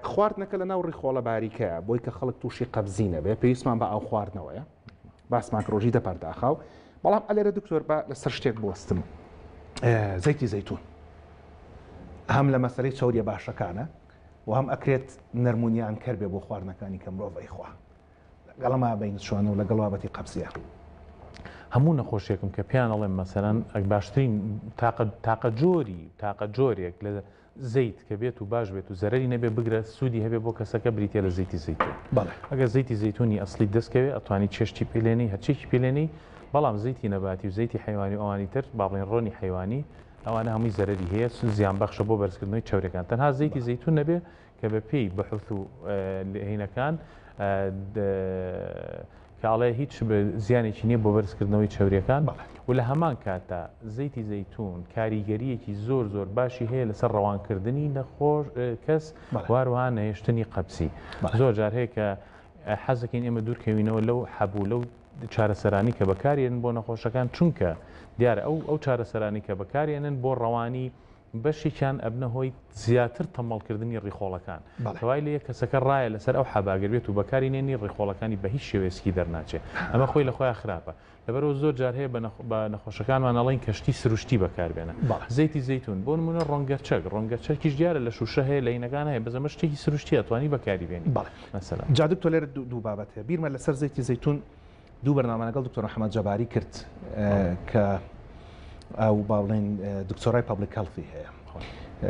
خواردنەکە لە ناو ڕیخۆڵە باریکەیە بۆی کە خەڵک تووشی قەبزی نەبێ پێویستمان بە ئاو خواردنەوەیە باسمان کە ڕۆژی دە پەرداخاو بەڵام ئەلێرە دکتۆر با لەسەر شتێک بوەستم زەیتی زەیتون هەم لە مەسەلەی چەوریە باشەکانە و هەم ئەکرێت نەرمونیان کەر بێ بۆ خواردنەکانی کە مرۆڤ ئەیخوا لەگەڵما بین چۆن و لەگەڵ بابەتی قەبزیە. هەموو نەخۆشێکم کە پێیان ئەڵێم مەسەلەن ئەک باشترین تاقە تاقە جۆری تاقە جۆرێک لە زەیت کە بێت و باش بێت و زەرەری نەبێ بگرە سوودی هەبێ بۆ کەسەکە بریتە لە زەیتی زەیتون بەڵێ ئەگەر زەیتی زەیتونی ئەسڵی دەست کەوێ ئەتوانی چێشتی پێ لێنەی هەرچێکی پێ لێنەی بەڵام زەیتی نەباتی و زەیتی حەیوانی و ئەوانی تر با بڵێین ڕۆنی حەیوانی ئەوانە هەمووی زەرەری هەیە زیان بەخشە بۆ بەرزکردنەوەی چەوریەکان تەنها زەیتی زەیتون نەبێ کە بە پێی بحوث و هینەکان کە ئەڵێ هیچ زیانێکی نییە بۆ بەرزکردنەوەی چەوریەکان و لە هەمان کاتدا زەیتی زەیتون کاریگەریەکی زۆر زۆر باشی هەیە لەسەر ڕەوانکردنی نەخۆش کەس واروها نەهێشتنی قەبزی زۆر جار هەیە کە حەزەکەین ئێمە دوورکەوینەوە لەو حەبوو لەو چارەسەرانی کە بەکارێنن بۆ نەخۆشەکان چونکە دیارە ئەو ئەو چارەسەرانی کە بەکارێنن بۆ ڕەوانی بەشێکیان ئەبنە هۆی زیاتر تەمەڵکردنی ڕیخۆڵەکان کە وای لێیە کەسەکە ڕایە لەسەر ئەو حەبە ئەگەر بێت و بەکاری نێنی ڕیخۆڵەکانی بە هیچ شێوەیە سکی دەرناچێ ئەمە خۆی لە خۆیا خراپە لەبەرئەوە زۆر جار هەیە بە نەخۆشەکانمان ئەڵێین کە شتی سروشتی بەکاربێنە زەیتی زەیتون بۆ نمونە ڕۆنگەرچەک ڕۆنگەرچەکیش دیارە لە شوشە هەیە لە هینەکان هەیە بەس ئەمە شتێکی سروشتیە ئەتوانی بەکاری بێنی مەسەلەن. جا دکتۆر لێرە دوو بابەت هەیە بیرمە لەسەر زەیتی زەیتون دوو بەرنامە لەگەڵ دکتۆر محەممەد جەباری کرد کە ئەو با بڵێن دکتۆرای public health ی هەیە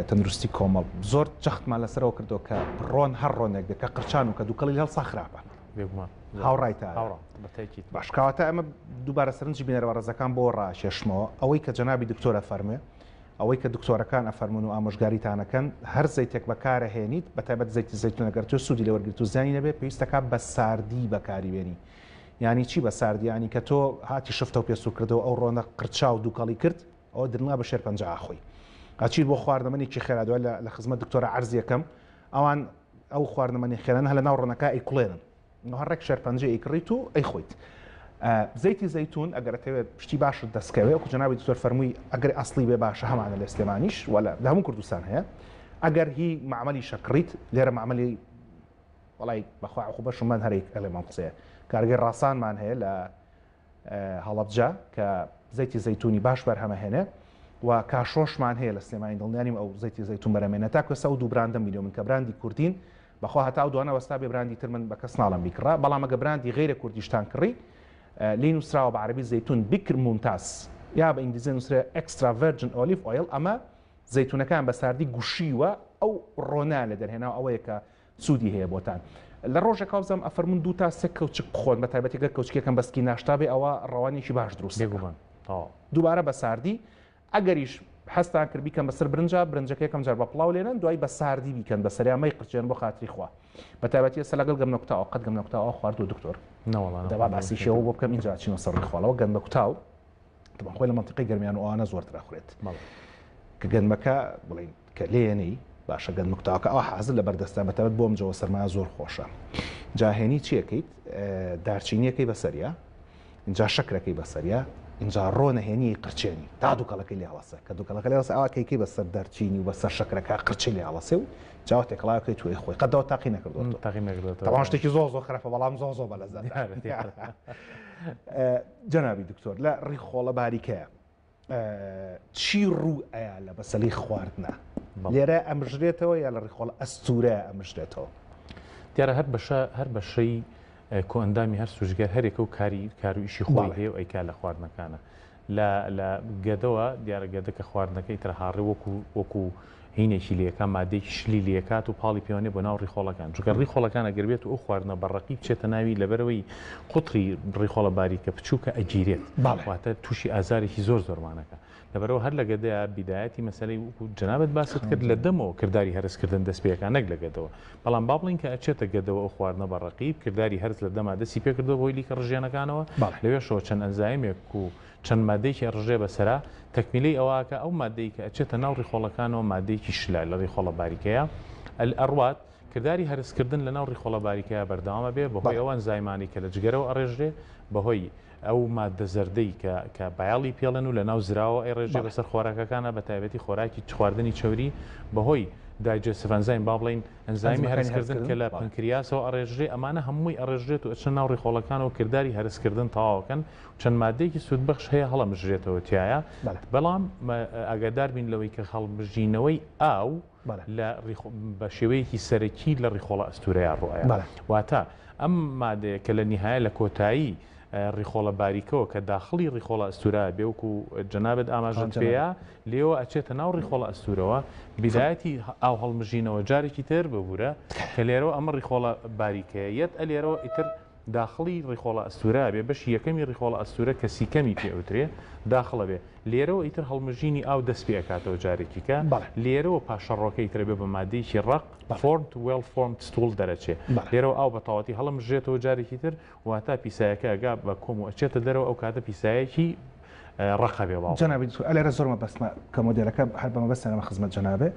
تەندروستی کۆمەڵ زۆر جەختمان لەسەرەوە کردەوە کە ڕۆن هەر ڕۆنێک بێت کە قرچان و کە دووکەڵی هەڵسا خراپە بێگومان هاوڕایتە باش کەواتە ئەمە دووبارە سەرنجی بینەرە بەڕێزەکان بۆ ڕاکێشمەوە ئەوەی کە جەنابی دکتۆرە فەرمێ ئەوەی کە دکتۆرەکان ئەفەرموون و ئامۆژگاریتانەکەن هەر زەیتێک بەکارەهێنیت بەتایبەت زەیتی زەیتون ئەگەر تۆ سوودی لێوەرگرت و زیانی نەبێت پێویستەکە بە ساردی بەکاری بێنی یانی چی بە ساردی یانی کە تۆ هاتی شفتە و پێسوور کردەوە ئەو ڕۆنە قرچا و دووکەڵی کرد ئەوە درنا بە شێرپەنجە ئاخۆی ئەچیت بۆ خواردەمەنێکی خێرا دوای لە خزمەت دکتۆرە عەرزیەکەم ئەوان ئەو خواردەمەنی خێرانە هەر لە ناو ڕۆنەکە ئەیکوڵێنن هەر ڕێک شێرپەنجە ئەیکڕیت و ئەیخۆیت. زەیتی زەیتون ئەگەر ئەتەوێت شتی باشت دەستکەوێ وەکو جەنابی دکتۆر فەرمووی ئەگەر ئەسڵی بێ باشە هەمانە لە سلێمانیش وە لە هەموو کوردستان هەیە ئەگەر هی معمەلی شەکڕیت لێرە معمەلی وەڵای بەخوا عقوبەش من هەرێک ئەڵێم ئەم قسەیە کارگەی ڕاسانمان هەیە لە هەڵەبجە کە زەیتی زەیتونی باش بەرهەمەهێنێ و کاشۆشمان هەیە لە سلێمانی دڵنیانیم ئەو زەیتی زەیتون بەرەمێنە تاکو ئێستا ئەو دوو براندەم بینیوە من کە براندی کوردین بەخوا هەتا ئەو دوانە وەستا بێ براندی تر من بە کەس ناڵێم بیکڕە بەڵام ئەگە براندی غەیرە کوردیشتان کڕی لێی نووسراوە بە عەرەبی زەیتون بکر ممتاز یا بە ئینگلیزی نووسرێ extra virgin olive oil ئەمە زەیتونەکان بە ساردی گوشیوە ئەو ڕۆنیان لێ دەرهێناوە ئەوەیە کە سوودی هەیە بۆتان لە ڕۆژێکا وابزانم ئەفەرموون دوو تا سێ کەوچک بخۆن بە تایبەتی گەر کەوچکێکم بەسکی ناشتا بێ ئەوە ڕەوانێکی باش دروست بێگومان تەواو دووبارە بە ساردی ئەگەریش حەزتان کرد بیکەن بەسەر برنجا، برنجەکە یەکەم جار بە پڵاو لێنەن دوای بە ساردی بیکەن بەسەریا مەیقرچێن بۆ خاتری خوا بە تایبەتی ئێستا لەگەڵ گەمنەکوتاوە قەت گەمنەکوتاوە خواردووە دکتۆر؟ نەوەڵا دەبا نەخواردووە باسیشی ئەوە بۆ بکەم ئینجا ئەچینەوە سەر ڕیخۆڵەوە گەنمەکوتاو تەبعەن خۆی لە مەنتیقەی گەرمیان و ئەوانە زۆرتر ئەخورێت بەڵێ کە گەنمەکە بڵێین کە لێنەی باشە گەنمەکوتاوەکە ئەوە حازر لە بەردەستە بەتایبەت بۆ ئەم جەوە سەرمایە زۆر خۆشە جا هێنی چیەکەیت دارچینیەکەی بەسەریا ئینجا شەکرەکەی بەسەریا ئینجا ڕۆنە هێنی قرچێنی تا دوکەڵەکەی لێ هەڵەسێ کە دوکەڵەکە لێ هەڵەسێ ئاوا کەیکەی بەسەر دەرچینی و بەسەر شەکرەکە قرچی لێ هەڵەسێ و جاوە تێکەڵاوەکەی توێی خۆی قەت دەوە تاقی نەکردووە تاقی نەکردووەتەوە تەواو شتێکی زۆر زۆر خراپە بەڵام زۆر زۆر بەلەزەتە دیارە دیارە جەنابی دکتۆر لە ڕیخۆڵە باریکەیە چی ڕوو ئەیا لە مەسەلەی خواردنە لێرە ئەمژرێتەوە یا لە ڕیخۆڵە ئەستورە ئەمژرێتەوە؟ دیارە هەر بەشە هەر بەشەی کۆئەندامی هەر سوژگەر هەرێکە و کاری کار و ئیشی خۆی هەیە و ئەیکا لە خواردنەکانە لە لە گەدەوە دیارە گەدە کە خواردنەکەی تر هاڕێ وەکو وەکو هینێکی لێکا مادەیەکی شلی لێکات و پاڵی پێوەنێ بۆ ناو ڕیخۆڵەکان چونکە ڕیخۆڵەکان ئەگەر بێت و ئەو خواردنە بە ڕەقی بچێتە ناوی لەبەرەوەی قوتری ڕیخۆڵە باریکە بچووکە ئەگیرێت واتە تووشی ئازارێکی زۆر زۆرمانەکە لەبەرئەوە هەر لە گەدەیا بیدایەتی مەسەلەی وەکو جەنابت باست کرد لە دەمەوە کرداری هەرسکردن دەست پێکا نەک لە گەدەوە بەڵام با بڵێین کە ئەچێتە گەدەوە ئەو خواردنە بە ڕەقیب کرداری هەرس لە دەما دەستی پێکردووە بەهۆی لیکە ڕژێنەکانەوە لەوێشەوە چەند ئەنزایمێک و چەند مادەیەکی ئەڕژێ بەسەرا تەکمیلەی ئەوە ئەکا ئەو مادەی کە ئەچێتە ناو ڕیخۆڵەکانەوە مادەیەکی شلە لە ڕیخۆڵە باریکەیە ئەڕوات کرداری هەرسکردن لە ناو ڕیخۆڵە باریکەیا بەردەوام ئەبێ بەهۆی ئەو ئەنزایمانەی کە لە جگەرەوە ئەڕێژرێ بەهۆی ئەو ماددە زەردەی کە کە بایەڵی پێڵێن و لە ناو زراوە ئەیڕێژێ بەسەر خۆراکەکانا بە تایبەتی خۆراکی خواردنی چەوری بەهۆی digestive enzyme با بڵێین ئەنزایمی هەرسکردن کە لە پەنکریاسەوە ئەڕێژرێ ئەمانە هەمووی ئەڕێژرێت و ئەچنە ناو ڕیخۆڵەکانەوە کرداری هەرسکردن تەواوەکەن چەند مادەیەکی سوودبەخش هەیە هەڵەمژرێتەوە تیایا بەڵام ئاگادار بین لەوەی کە هەڵمژینەوەی ئاو لە بە شێوەیەکی سەرەکی لە ڕیخۆڵە ئەستوورەیا ڕوئەیا. واتە ئەم مادەیە کە لە نیهایە لە کۆتایی ڕیخۆڵە باریکەوە کە داخڵی ڕیخۆڵە ئەستوورە بێ وەکو جەنابت ئاماژەت پێیا لێوە ئەچێتە ناو ڕیخۆڵە ئەستوورەوە بیدایەتی ئاو هەڵمژینەوە جارێکی تر ببورە کە لێرەوە ئەمە ڕیخۆڵە باریکەیە یەت ئەلێرەوە ئیتر داخڵی ڕیخۆڵە ئەستوورە بێ بەشی یەکەمی ڕیخۆڵە ئەستوورە کە cecum ی پێ ئەوترێ داخڵە بێ لێرەوە ئیتر هەڵمژینی ئاو دەست پێ ئەکاتەوە جارێکی کە لێرەوە پاشەڕۆکە ئیتر ئەبێ بە مادەیەکی ڕەق formed well formed stool دەرەچێ لێرەوە ئاو بە تەواوەتی هەڵەمژێتەوە جارێکی تر واتا پیسایەکە ئەگا بە کۆم و ئەچێتە دەرەوە ئەو کاتە پیسایەکی ڕەقە بێ باوە. جەنابی دکتۆر ئەلێرە زۆر مەبەستمە کە مۆدێلەکە هەر بە مەبەستە نەمە خزمەت جەنابێ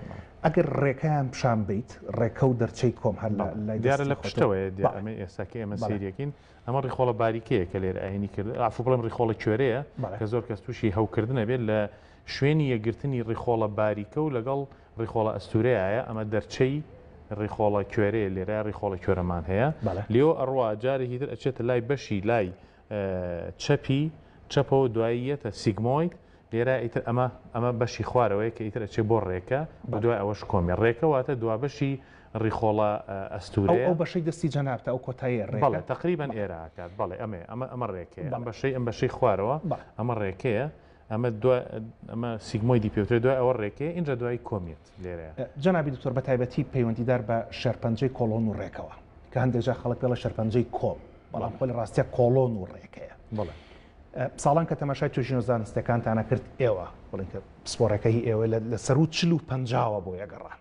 ئەگەر ڕێکەیان پیشان بەیت ڕێکە و دەرچەی کۆم هەر لە لای دیارە لە پشتەوەیە دیارە ئەمەی ئێستا کە ئێمە سەیریەکەین ئەمە ڕیخۆڵە باریکەیە کە لێرە ئاینی کرد عفو بڵێم ڕیخۆڵە کوێرەیە کە زۆر کەس تووشی هەوکردنە بێت لە شوێنی یەکگرتنی ڕیخۆڵە باریکە و لەگەڵ ڕیخۆڵە ئەستورەیە ئەمە دەرچەی ڕیخۆڵە کوێرەیە لێرە ڕیخۆڵە کوێرەمان هەیە لێوە ئەڕوا جارێکی تر ئەچێتە لای بەشی لای چەپی چەپەوە دوایی یەتە sigmoid لێرە ئیتر ئەمە ئەمە بەشی خوارەوەیە کە ئیتر ئەچێ بۆ ڕێکە و دوای ئەوەش کۆمی ڕێکە واتە دوا بەشی ڕیخۆڵە ئەستوورەیە. ئەو بەشەی دەستی جەنابتە ئەو کۆتاییە ڕێکە؟ بەڵێ تەقریبەن ئێرە ئەکات بەڵێ ئەمەیە ئەمە ئەمە ڕێکەیە ئەم بەشەی ئەم بەشەی خوارەوە ئەمە ڕێکەیە ئەمە دوا ئەمە sigmoid ی پێوترێ دوای ئەوە ڕێکەیە ئینجا دوای کۆمیەت لێرەیە. جەنابی دکتۆر بە تایبەتی پەیوەندیدار بە شێرپەنجەی کۆڵۆن و ڕێکەوە کە هەندێک جار خەڵک پێڵێ شێرپەنجەی کۆم بەڵام خۆی لە ڕاستیا کۆڵۆن و ڕێکەیە. بەڵێ. ساڵان کە تەماشای توێژینەوە زانستیەکانتانە کرد ئێوە بڵێن کە پسپۆڕەکە هی ئێوە لە سەروو چل و پەنجاوە بۆ یەگەڕان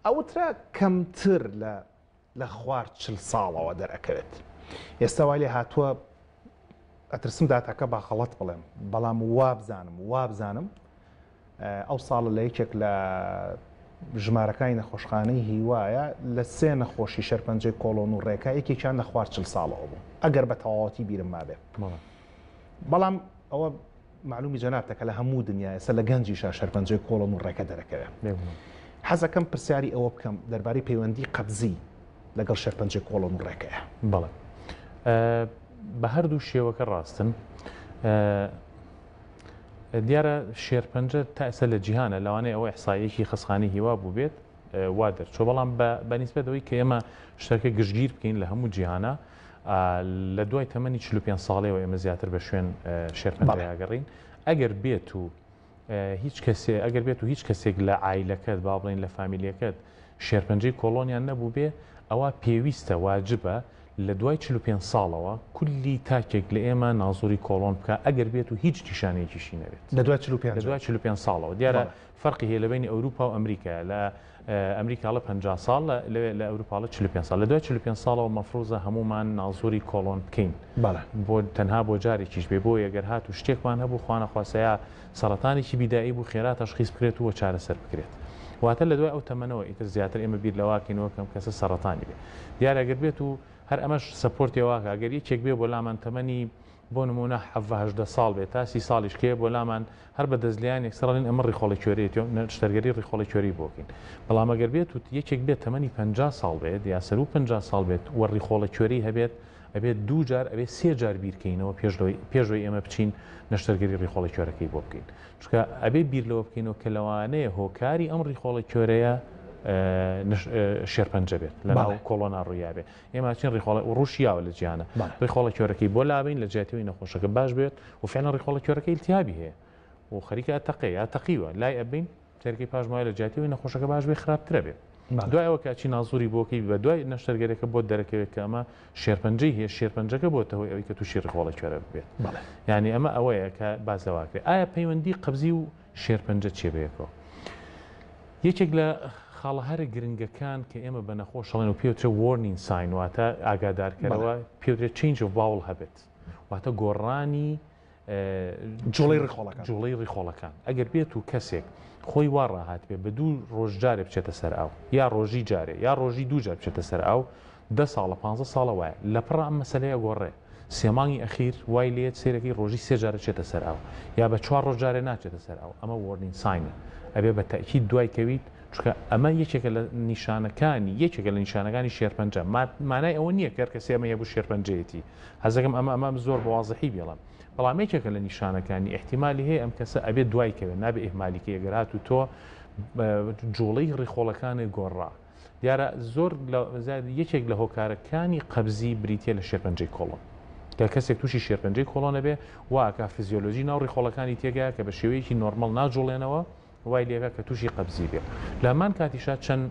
ئەوترا کەمتر لە لە خوار چل ساڵەوە دەرەکەوێت ئێستا وای لێ هاتووە ئەترسم داتاکە با غەڵەت بڵێم بەڵام وابزانم وابزانم ئەو ساڵە لە یەکێک لە ژمارەکانی نەخۆشخانەی هیوایە لە سێ نەخۆشی شێرپەنجەی کۆڵۆن و ڕێکا یەکێکیان لە خوار چل ساڵەوە بوو ئەگەر بە تەواوەتی بیرم مابێ بەڵام ئەوە معلومی جەنابتە کە لە هەموو دنیا ئێستا لە گەنجیشا شێرپەنجەی کۆڵۆن و ڕێکە دەرەکەوێ حەزەکەم پرسیاری ئەوە بکەم دەربارەی پەیوەندی قەبزی لەگەڵ شێرپەنجەی کۆڵۆن و ڕێکەیە. بەڵێ بە هەردوو شێوەکە ڕاستن. دیارە شێرپەنجە تا ئێستا لە جیهانە لەوانەیە ئەوە ئیحساییەکی خەستخانەی هیوا بووبێت وا دەرچووە بەڵام بە نیسبەت ئەوەی کە ئێمە شتەکە گشتگیر بکەین لە هەموو جیهانە لە دوای تەمەنی 45 ساڵەوە ئێمە زیاتر بە شوێن شێرپەنجەیا گەڕین ئەگەر بێت و هیچ کەسێ ئەگەر بێت و هیچ کەسێک لە عایلەکەت با بڵێین لە فامیلیەکەت شێرپەنجەی کۆڵۆنیان نەبووبێ ئەوا پێویستە واجبە لە دوای 45 ساڵەوە کولی تاکێک لە ئێمە نازوری کۆڵۆن بکا ئەگەر بێت و هیچ نیشانەیەکیشی نەبێت. لە دوای 45 لە دوای 45 ساڵەوە دیارە فەرقی هەیە لە بەینی ئەوروپا و ئەمریکا لە ئەمریکا ڵە 50 ساڵ لەوێ لە ئەوروپا ڵە 45 ساڵ لە دوای 45 ساڵەوە مەفروزە هەموومان نازوری کۆڵۆن بکەین بۆ تەنها بۆ جارێکیش بێ بۆ ئەگەر هات و شتێکمان هەبوو خوانەخواستە سەڕەتانێکی بیدائی بوو خێرا تەشخیس بکرێت و چارەسەر بکرێت واتە لە دوای ئەو تەمەنەوە ئیتر زیاتر ئێمە بیر لەوە کەینەوە کەم کەسە سەڕەتانی بێ دیارە گەر بێت و هەر ئەمەش support ی ئەوە کا گەر یەکێک بێ بۆ لامان تەمەنی بۆ نموونە حەڤە 18 ساڵ بێت تا سی ساڵیش کێ بۆ لامان هەر بە دەست لێیان یەکسەر ئەڵێن ئەمە ڕیخۆڵە کوێرەیەتی و نەشتەرگەری ڕیخۆڵە کوێرەی بۆ بکەین بەڵام ئەگەر بێت و یەکێک بێت تەمەنی 50 ساڵ بێت یا سەروو 50 ساڵ بێت و ڕیخۆڵە کوێرەی هەبێت ئەبێت دوو جار ئەبێت سێ جار بیر کەینەوە پێش لەوەی پێش ئەوەی ئێمە بچین نەشتەرگەری ڕیخۆڵە کوێرەکەی بۆ بکەین چونکە ئەبێ بیر لەوە بکەینەوە کە لەوانەیە هۆکاری ئەم ڕیخۆڵە کوێرەیە شێرپەنجە بێت لە ناو کۆڵۆنا ڕوویابێ ئێمە چین ڕیخۆڵە و ڕووشیاوە لە جیهانە ڕیخۆڵە کوێرەکەی بۆ لابین لە جیاتیەوەی نەخۆشەکە باش بێت و فعلا ڕیخۆڵە کوێرەکەی التهابی هەیە و خەریکە ئەتەقێ یا تەقیوە لای ئەبین. سەیرکەی پاش ماوەیە لە جیاتی ئەوەی نەخۆشەکە باش بێ خراپترە بێ. دوای ئەوە کە ئەچی نازوری بۆکەی بە دوای نەشتەرگەرەکە بۆت دەرەکەوێت کە ئەمە شێرپەنجەی هەیە شێرپەنجەکە بۆتە هۆی ئەوەی کە تووشی ڕیخۆڵە کوێرە ببێت یعنی ئەمە ئەوەیە کە باس لەواکرێت ئایا پەیوەندی قەبزی و شێرپەنجە چیە بەیەکەوە یەکێک لە خاڵە هەرە گرنگەکان کە ئێمە بە نەخۆش ئەڵێن و پێوترێ warning sign واتە ئاگادارکەرەوە پێوترێ change of bowel habit واتە گۆڕانی جوڵەی ڕیخۆڵەکان. جوڵەی ڕیخۆڵەکان. ئەگەر بێت و کەسێک خۆی وا ڕاهاتبێ بە دوو ڕۆژ جارێ بچێتە سەر ئاو یا ڕۆژی جارێ یا ڕۆژی دوو جار بچێتە سەر ئاو دە ساڵە پانزە ساڵە وایە لەپڕا ئەم مەسەلەیە ئەگۆڕێ سێ مانگی ئەخیر وای لێیەت سەیرەکەی ڕۆژی سێ جار ئەچێتە سەر ئاو یا بە چوار ڕۆژ جارێ ناچێتە سەر ئاو ئەمە warning sign ە ئەبێ بە تەئکید دوای کەویت چونکە ئەمە یەکێکە لە نیشانەکانی یەکێکە لە نیشانەکانی شێرپەنجە مانای ئەوە نییە کە هەر کەسێ ئەمەی هەبوو شێرپەنجەیەتی حەزەکەم ئەمە ئەمە زۆر بە وازحی بێڵم بەڵام یەکێکە لە نیشانەکانی ئیحتیمالی هەیە ئەم کەسە ئەبێت دوای کەوێت نابێ ئیهمالی کەی ئەگەر هاتوو تۆ جوڵەی ڕیخۆڵەکانت گۆڕا دیارە زۆر یەکێک لە هۆکارەکانی قەبزی بریتە لە شێرپەنجەی کۆڵۆن کە کەسێک تووشی شێرپەنجەی کۆڵۆن ئەبێ واکە فیزیۆلۆژی ناو ڕیخۆڵەکانی تێگا کە بە شێوەیەکی نۆرمەڵ ناجوڵێنەوە وای لێکا کە تووشی قەبزی بێ. لە هەمان کاتیشا چەند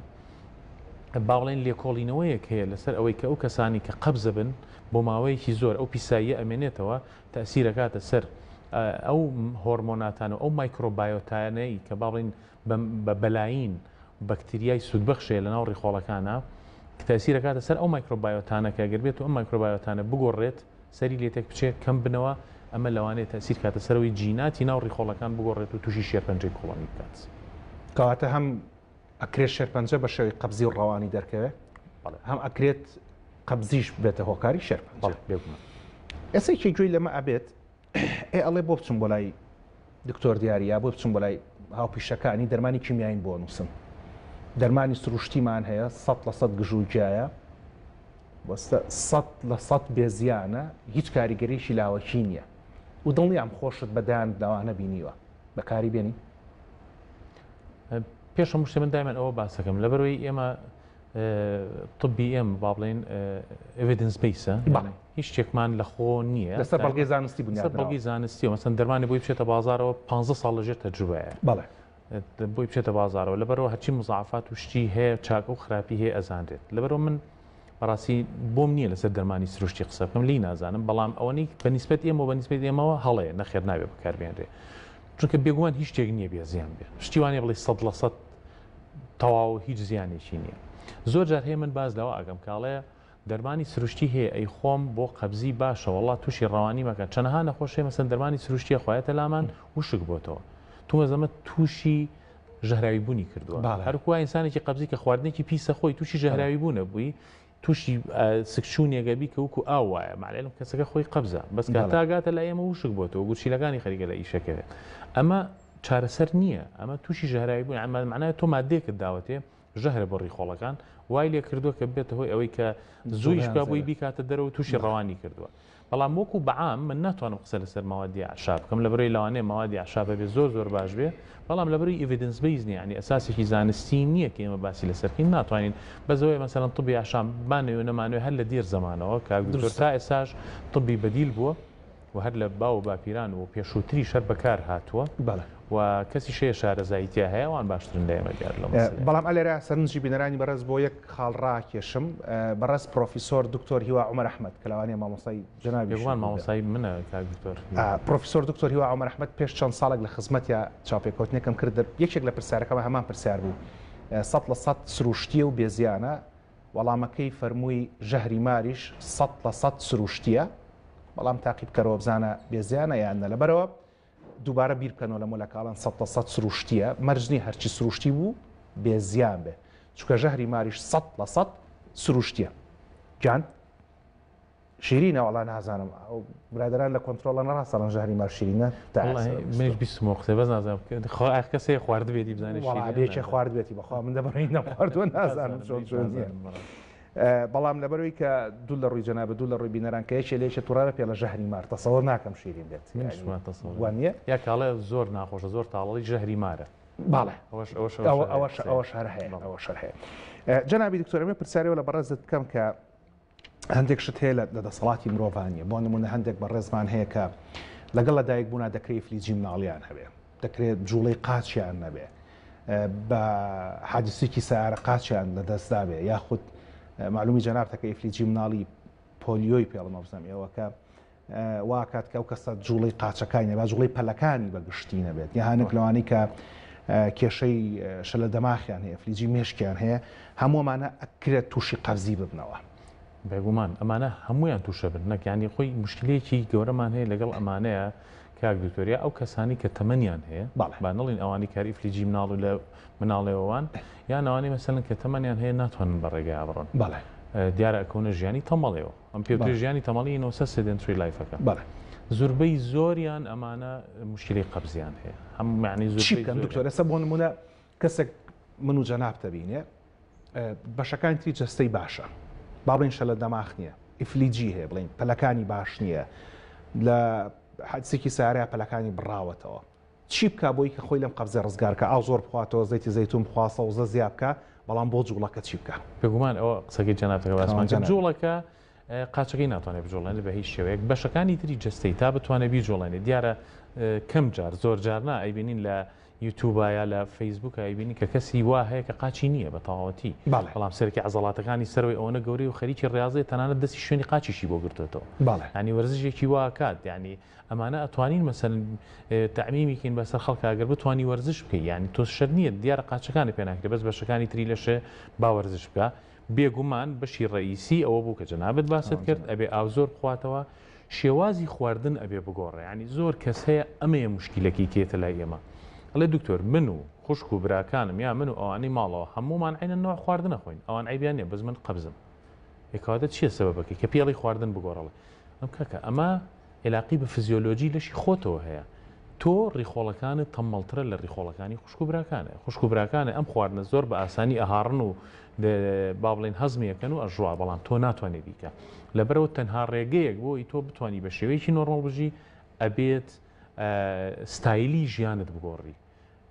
با بڵێین لێکۆڵینەوەیەک هەیە لەسەر ئەوەی کە ئەو کەسانی کە قەبزە بن بۆ ماوەیەکی زۆر ئەو پیساییە ئەمێنێتەوە تەئسیرەکاتە سەر ئەو هۆرمۆناتان و ئەو مایکرۆبایۆتانەی کە با بڵێین بە بەلاین بەکتریای سوودبەخشەیە لەناو ڕیخۆڵەکانە تەئسیرەکاتە سەر ئەو مایکرۆبایۆتانە کە گەر بێت و ئەم مایکرۆبایۆتانە بگۆڕێت سەری لێ تێک بچێت کەم بنەوە، ئەمە لەوانەیە تەئسیر کاتە سەرەوەی جیناتی ناو ڕیخۆڵەکان بگۆڕێت و توشی شێرپەنجەی کۆڵۆنی بکات. کەواتە هەم ئەکرێت شێرپەنجە بە شێوەی قەبزی و ڕەوانی دەرکەوێت، بەڵێ. هەم ئەکرێت قەبزیش ببێتە هۆکاری شێرپەنجە. بەڵێ بێگومان. ئێستا یەکێک گوێی لەمە ئەبێت ئێ ئەڵێ بۆ بچم بۆ لای دکتۆر دیاری یا بۆ بچم بۆ لای هاوپیشەکانی دەرمانی کیمیاییم بۆ نووسن دەرمانی سروشتیمان هەیە 100% گژوگیایە 100% بێزیانە هیچ کاریگەریی لاوەکی نییە و دڵنیام خۆشت بە دایان لەوانە بینیوە بەکاری بێنی پێش هەموو شتێ من دایمەن ئەوە باسەکەم لەبەرەوەی ئێمە طبی ئێمە با بڵێین evidence base ە هیچ شتێکمان لە خۆ نییە لەسەر بەڵگەی زانستی بنیاد لەسەر بەڵگەی زانستی مەسەن دەرمانی بۆی بچێتە بازارەوە 15 ساڵ لەژێر تەجروبەیە بەڵێ بۆی بچێتە بازارەوە لەبەرەوە هەرچی مزاعفات و شتی هەیە چاک و خراپی هەیە ئەزانرێت لەبەرەوە من بەڕاستی بۆم نییە لەسەر دەرمانی سروشتی قسە بکەم لی نازانم بەڵام ئەوەنەی بە نیسبەت ئێمە بە نیسبەت ئێمەوە هەڵەیە نەخێر نابێ بەکاربێنرێ چونکە بێگومان هیچ شتێک نییە بێ زیان بێ شتیوانێ بڵێ 100% تەواو هیچ زیانێکی نییە زۆر جار هەیە من باز لەوە ئەگەم کاڵێ دەرمانی سروشتی هەیە ئەی خۆم بۆ قەبزی باشە وەڵا توشی ڕەوانی مەکە چەنەها نەخۆش هەیە مەسەن دەرمانی سروشتی ئەخوایەتە لامان وشک بۆتەوە تو مەزەمە توشی ژەهراوی بوونی کردووە هەرکوا ئینسانێکی قەبزی کە خواردنێکی پیسە خۆی توشی ژەهراوی بوونە بووی تووشی سکچوونێکە بی کە وەکو ئاو وایە مەعلم کەسەکە خۆی قەبزە بەس کە تاگاتە لای ئێمە وشک بۆتەوە گورچیلەکانی خەریکە لە ئیشەکەوێت ئەمە چارەسەر نییە ئەمە تووشی ژەهراوی بوون ئەمە معنای تۆ مادەیەکت داوەتێ ژەهرە بۆ ڕیخۆڵەکان وای لێ کردووە کە ببێتە هۆی ئەوەی کە زوویش بکا بۆی بیکاتە دەرەوە تووشی ڕەوانی کردووە بەڵام وەکو بەعام من ناتوانم قسە لەسەر مەوادی ئەعشاب بکەم لەبەرەوەی لەوانەیە مەوادی ئەعشاب هەبێ زۆر زۆر باش بێ بەڵام لەبەرەوەی evidence base نییە یعنی ئەساسێکی زانستی نییە کە ئێمە باسی لەسەر بکەین ناتوانین بەس ئەوەیە مەسەلەن طبی ئەعشاب بانەوێ و نەمانەوێ هەر لە دێر زەمانەوە کاک دکتۆر تا ئێستاش طبی بەدیل بووە و هەر لە باو و باپیران و پێشووتریش هەر بەکار هاتووە بەڵێ. و کەسیش هەیە شارەزایی تیا هەیە ئەوان باشترن لە ئێمە دیار لەو مەسەلەیە. بەڵام ئەلێرە سەرنجی بینەرانی بەڕێز بۆ یەک خاڵ ڕاکێشم، بەڕێز پرۆفیسۆر دکتۆر هیوا عومەر ئەحمەد کە لەوانەیە مامۆستای جەنابیشی بێگومان بووبێ. مامۆستای منە کاک دکتۆر هیوا. پرۆفیسۆر دکتۆر هیوا عومەر ئەحمەد پێش چەند ساڵێک لە خزمەتیا چاوپێکەوتنێکم کرد، یەکێک لە پرسیارەکەمان هەمان پرسیار بوو، 100% سروشتییە و بێزیانە، وەڵامەکەی فەرمووی ژەهری ماریش 100% سروشتییە، بەڵام تاقی بکەرەوە بزانە بێزیانە یان نە، لەبەرئەوە دووبارە بیر بکەنەوە لە مۆلەکاڵان 100% سروشتییە، مەرج نییە هەرچی سروشتی بوو بێزیان بێ، چونکە ژەهری ماریش 100% سروشتییە. گیان شیرینە وەڵا نازانم ئەو برادەران لە کۆنترۆڵە نەڕاستە ئەڵێن ژەهری مار شیرینە تا وەڵاهی ئێستا منیش بیستمەوە قسەی بەس نازانم خوا ئاخ کەس هەیە خواردبێتی بزانێ وەڵا شیرینە بێ کێ نازانم خواردبێتی بەخوا من لەبەرئەوەی نەمخواردووە نازانم نازانم چۆن منیش چۆن نییە نازانم بەڕاستی. بەڵام لەبەرئەوەی کە دوور لە ڕووی جەنابت دوور لە ڕووی بینەران کە یەکێ لە یەکێ توڕە پێ لە ژەهری مار تەسەوەر ناکەم شیرین بێت منیش یانی وا تەسەوەر وا نییە؟ یا کاڵێ زۆر ناخۆشە زۆر تاڵەڵی ژەهری مارە بەڵێ ئەوەش ئەوەش ئەوەش ئەوە هەر هەیە ئەوەش قسەیە ئەوەش هەر هەیە بەڵێ. ئەوەش هەر هەیە جەنابی دکتۆر ئەمەوێ پرسیارێ لە بەڕێزت بکەم کە هەندێک شت هەیە لە دەسەڵاتی مرۆڤان نیە بۆ نمونە هەندێک بەڕێزمان هەیە کە لەگەڵ لە دایک بوونا دەکرێت ئیفلیجی مناڵیان هەبێ دەکرێت جوڵەی قاچیان نەبێ. بە حادیسێکی سیارە قاچیان لە دەستدابێ یاخود معلومی جەنابتە کە ئیفلیجی مناڵی پۆلیۆی پێڵم ئەوزانم ئێوە کە واکات کە ئەو کەسە جوڵەی قاچەکانی نەبێت جوڵەی پەلەکانی بە گشتی نەبێت یا هەنێک لەوانەی کە کێشەی شەلە دەماخیان هەیە فلیجی مێشکیان هەیە هەموومانە ئەکرێت تووشی قەبزی ببنەوە. بێگومان ئەمانە هەمویان تووشە بن نەک ینی خۆی مشکلەیەکی گەورەمان هەیە لەگەڵ ئەمانەیە کاک دکتۆر یا ئەو کەسانی کە تەمەنیان هەیە با نەڵین ئەوانی کار ئیفلیجی مناڵ و لە مناڵێوەوان یان ئەوانی مەسەلەن کە تەمەنیان هەیە ناتوانن بە ڕێگەیا بڕۆن دیارە ئەکەونە ژیانی تەمەڵێەوە ئەم پێوترێ ژیانی تەمەڵی نۆسە sedentary life ەکە زوربەی زۆریان ئەمانە مشکلی قەبزیان هەیە هەم معنی زۆر چی بکەن دکتۆر ئێستا بۆ نمونە کەسێک من و جەنابتە بینێ بەشەکانی تری جەستەی باشە با بڵێن شەلە دەماخ نییە ئیفلیجی هەیە بڵین پەلەکانی باش نییە لە حادسێکی سارە پەلەکانی بڕاوەتەوە چی بکا بۆی کە خۆی لەم قەبزە ڕزگارکە ئاو زۆر بخواتەوە زەیتی زەیتون بخوا سەوزە زیا بکا بەڵام بۆ جوڵەکە چی بکا؟ بێگومان ئەوە قسەکەی جەنابتەکە باسمان کرد جوڵەکە قاچەکەی ناتوانێت بجوڵێنێت بە هیچ شێوەیەک بەشەکانی تری جەستەی تا بتوانێت بیجوڵێنێت دیارە کەم جار زۆر جار نا ئەیبینین لە یوتوبا یا لە فەیسبوک ئەیبینی کە کەسی وا هەیە کە قاچی نییە بە تەواوەتی بەڵام سەرەکی عەزەڵاتەکانی سەرەوەی ئەوەنە گەورەی و خەریکی ڕاضەیە تەنانەت دەستی شوێنی قاچیشی بۆ گرتوێتەوە ینی وەرزشێکی وا کات ینی ئەمانە ئەتوانین مەسەلەن تەعمیمی کەین بەسەر خەڵکا ئەگەر بتوانی وەرزش بکەی یانی تۆ شەرت نییە دیارە قاچەکانت پێ ناکرێ بەس بەشەکانی تری لەشێ با وەرزش بکە بێگومان بەشی ڕئیسی ئەوە بوو کە جەنابت باست کرد ئەبێ ئاو زۆر بخواتەوە شێوازی خواردن ئەبێ بگۆڕێ ینی زۆر کەس هەیە ئەمەیە مشکلەکەی کێتە لای ئێمە ئەڵێ دکتۆر من و خوشک و براکانم یا من و ئەوانەی ماڵەوە هەمومان عینە نوع خواردنە خۆین ئەوان عیبیان نیە بەس من قەبزم کەواتە چییە سەبەبەکەی کە پێڵی خواردن بگۆڕڵێ ئەم کاکە ئەمە عیلاقەی بە فزیۆلۆجی لەشی خۆتەوە هەیە تۆ ڕیخۆڵەکانت تەممەڵترە لە ڕیخۆڵەکانی خوشک و براکانت خوشک و براکانت ئەم خواردنە زۆر بە ئاسانی ئەهاڕن و با بڵێین هەزمی ئەکەن و ئەژوا بەڵام تۆ ناتوانێت بیکە لەبەرەوە تەنها ڕێگەیەک بۆ ئی تۆ بتانی بە شێوەیەکی نۆرمەڵ بژی ئەبێت ستایلی ژیانت بگۆڕی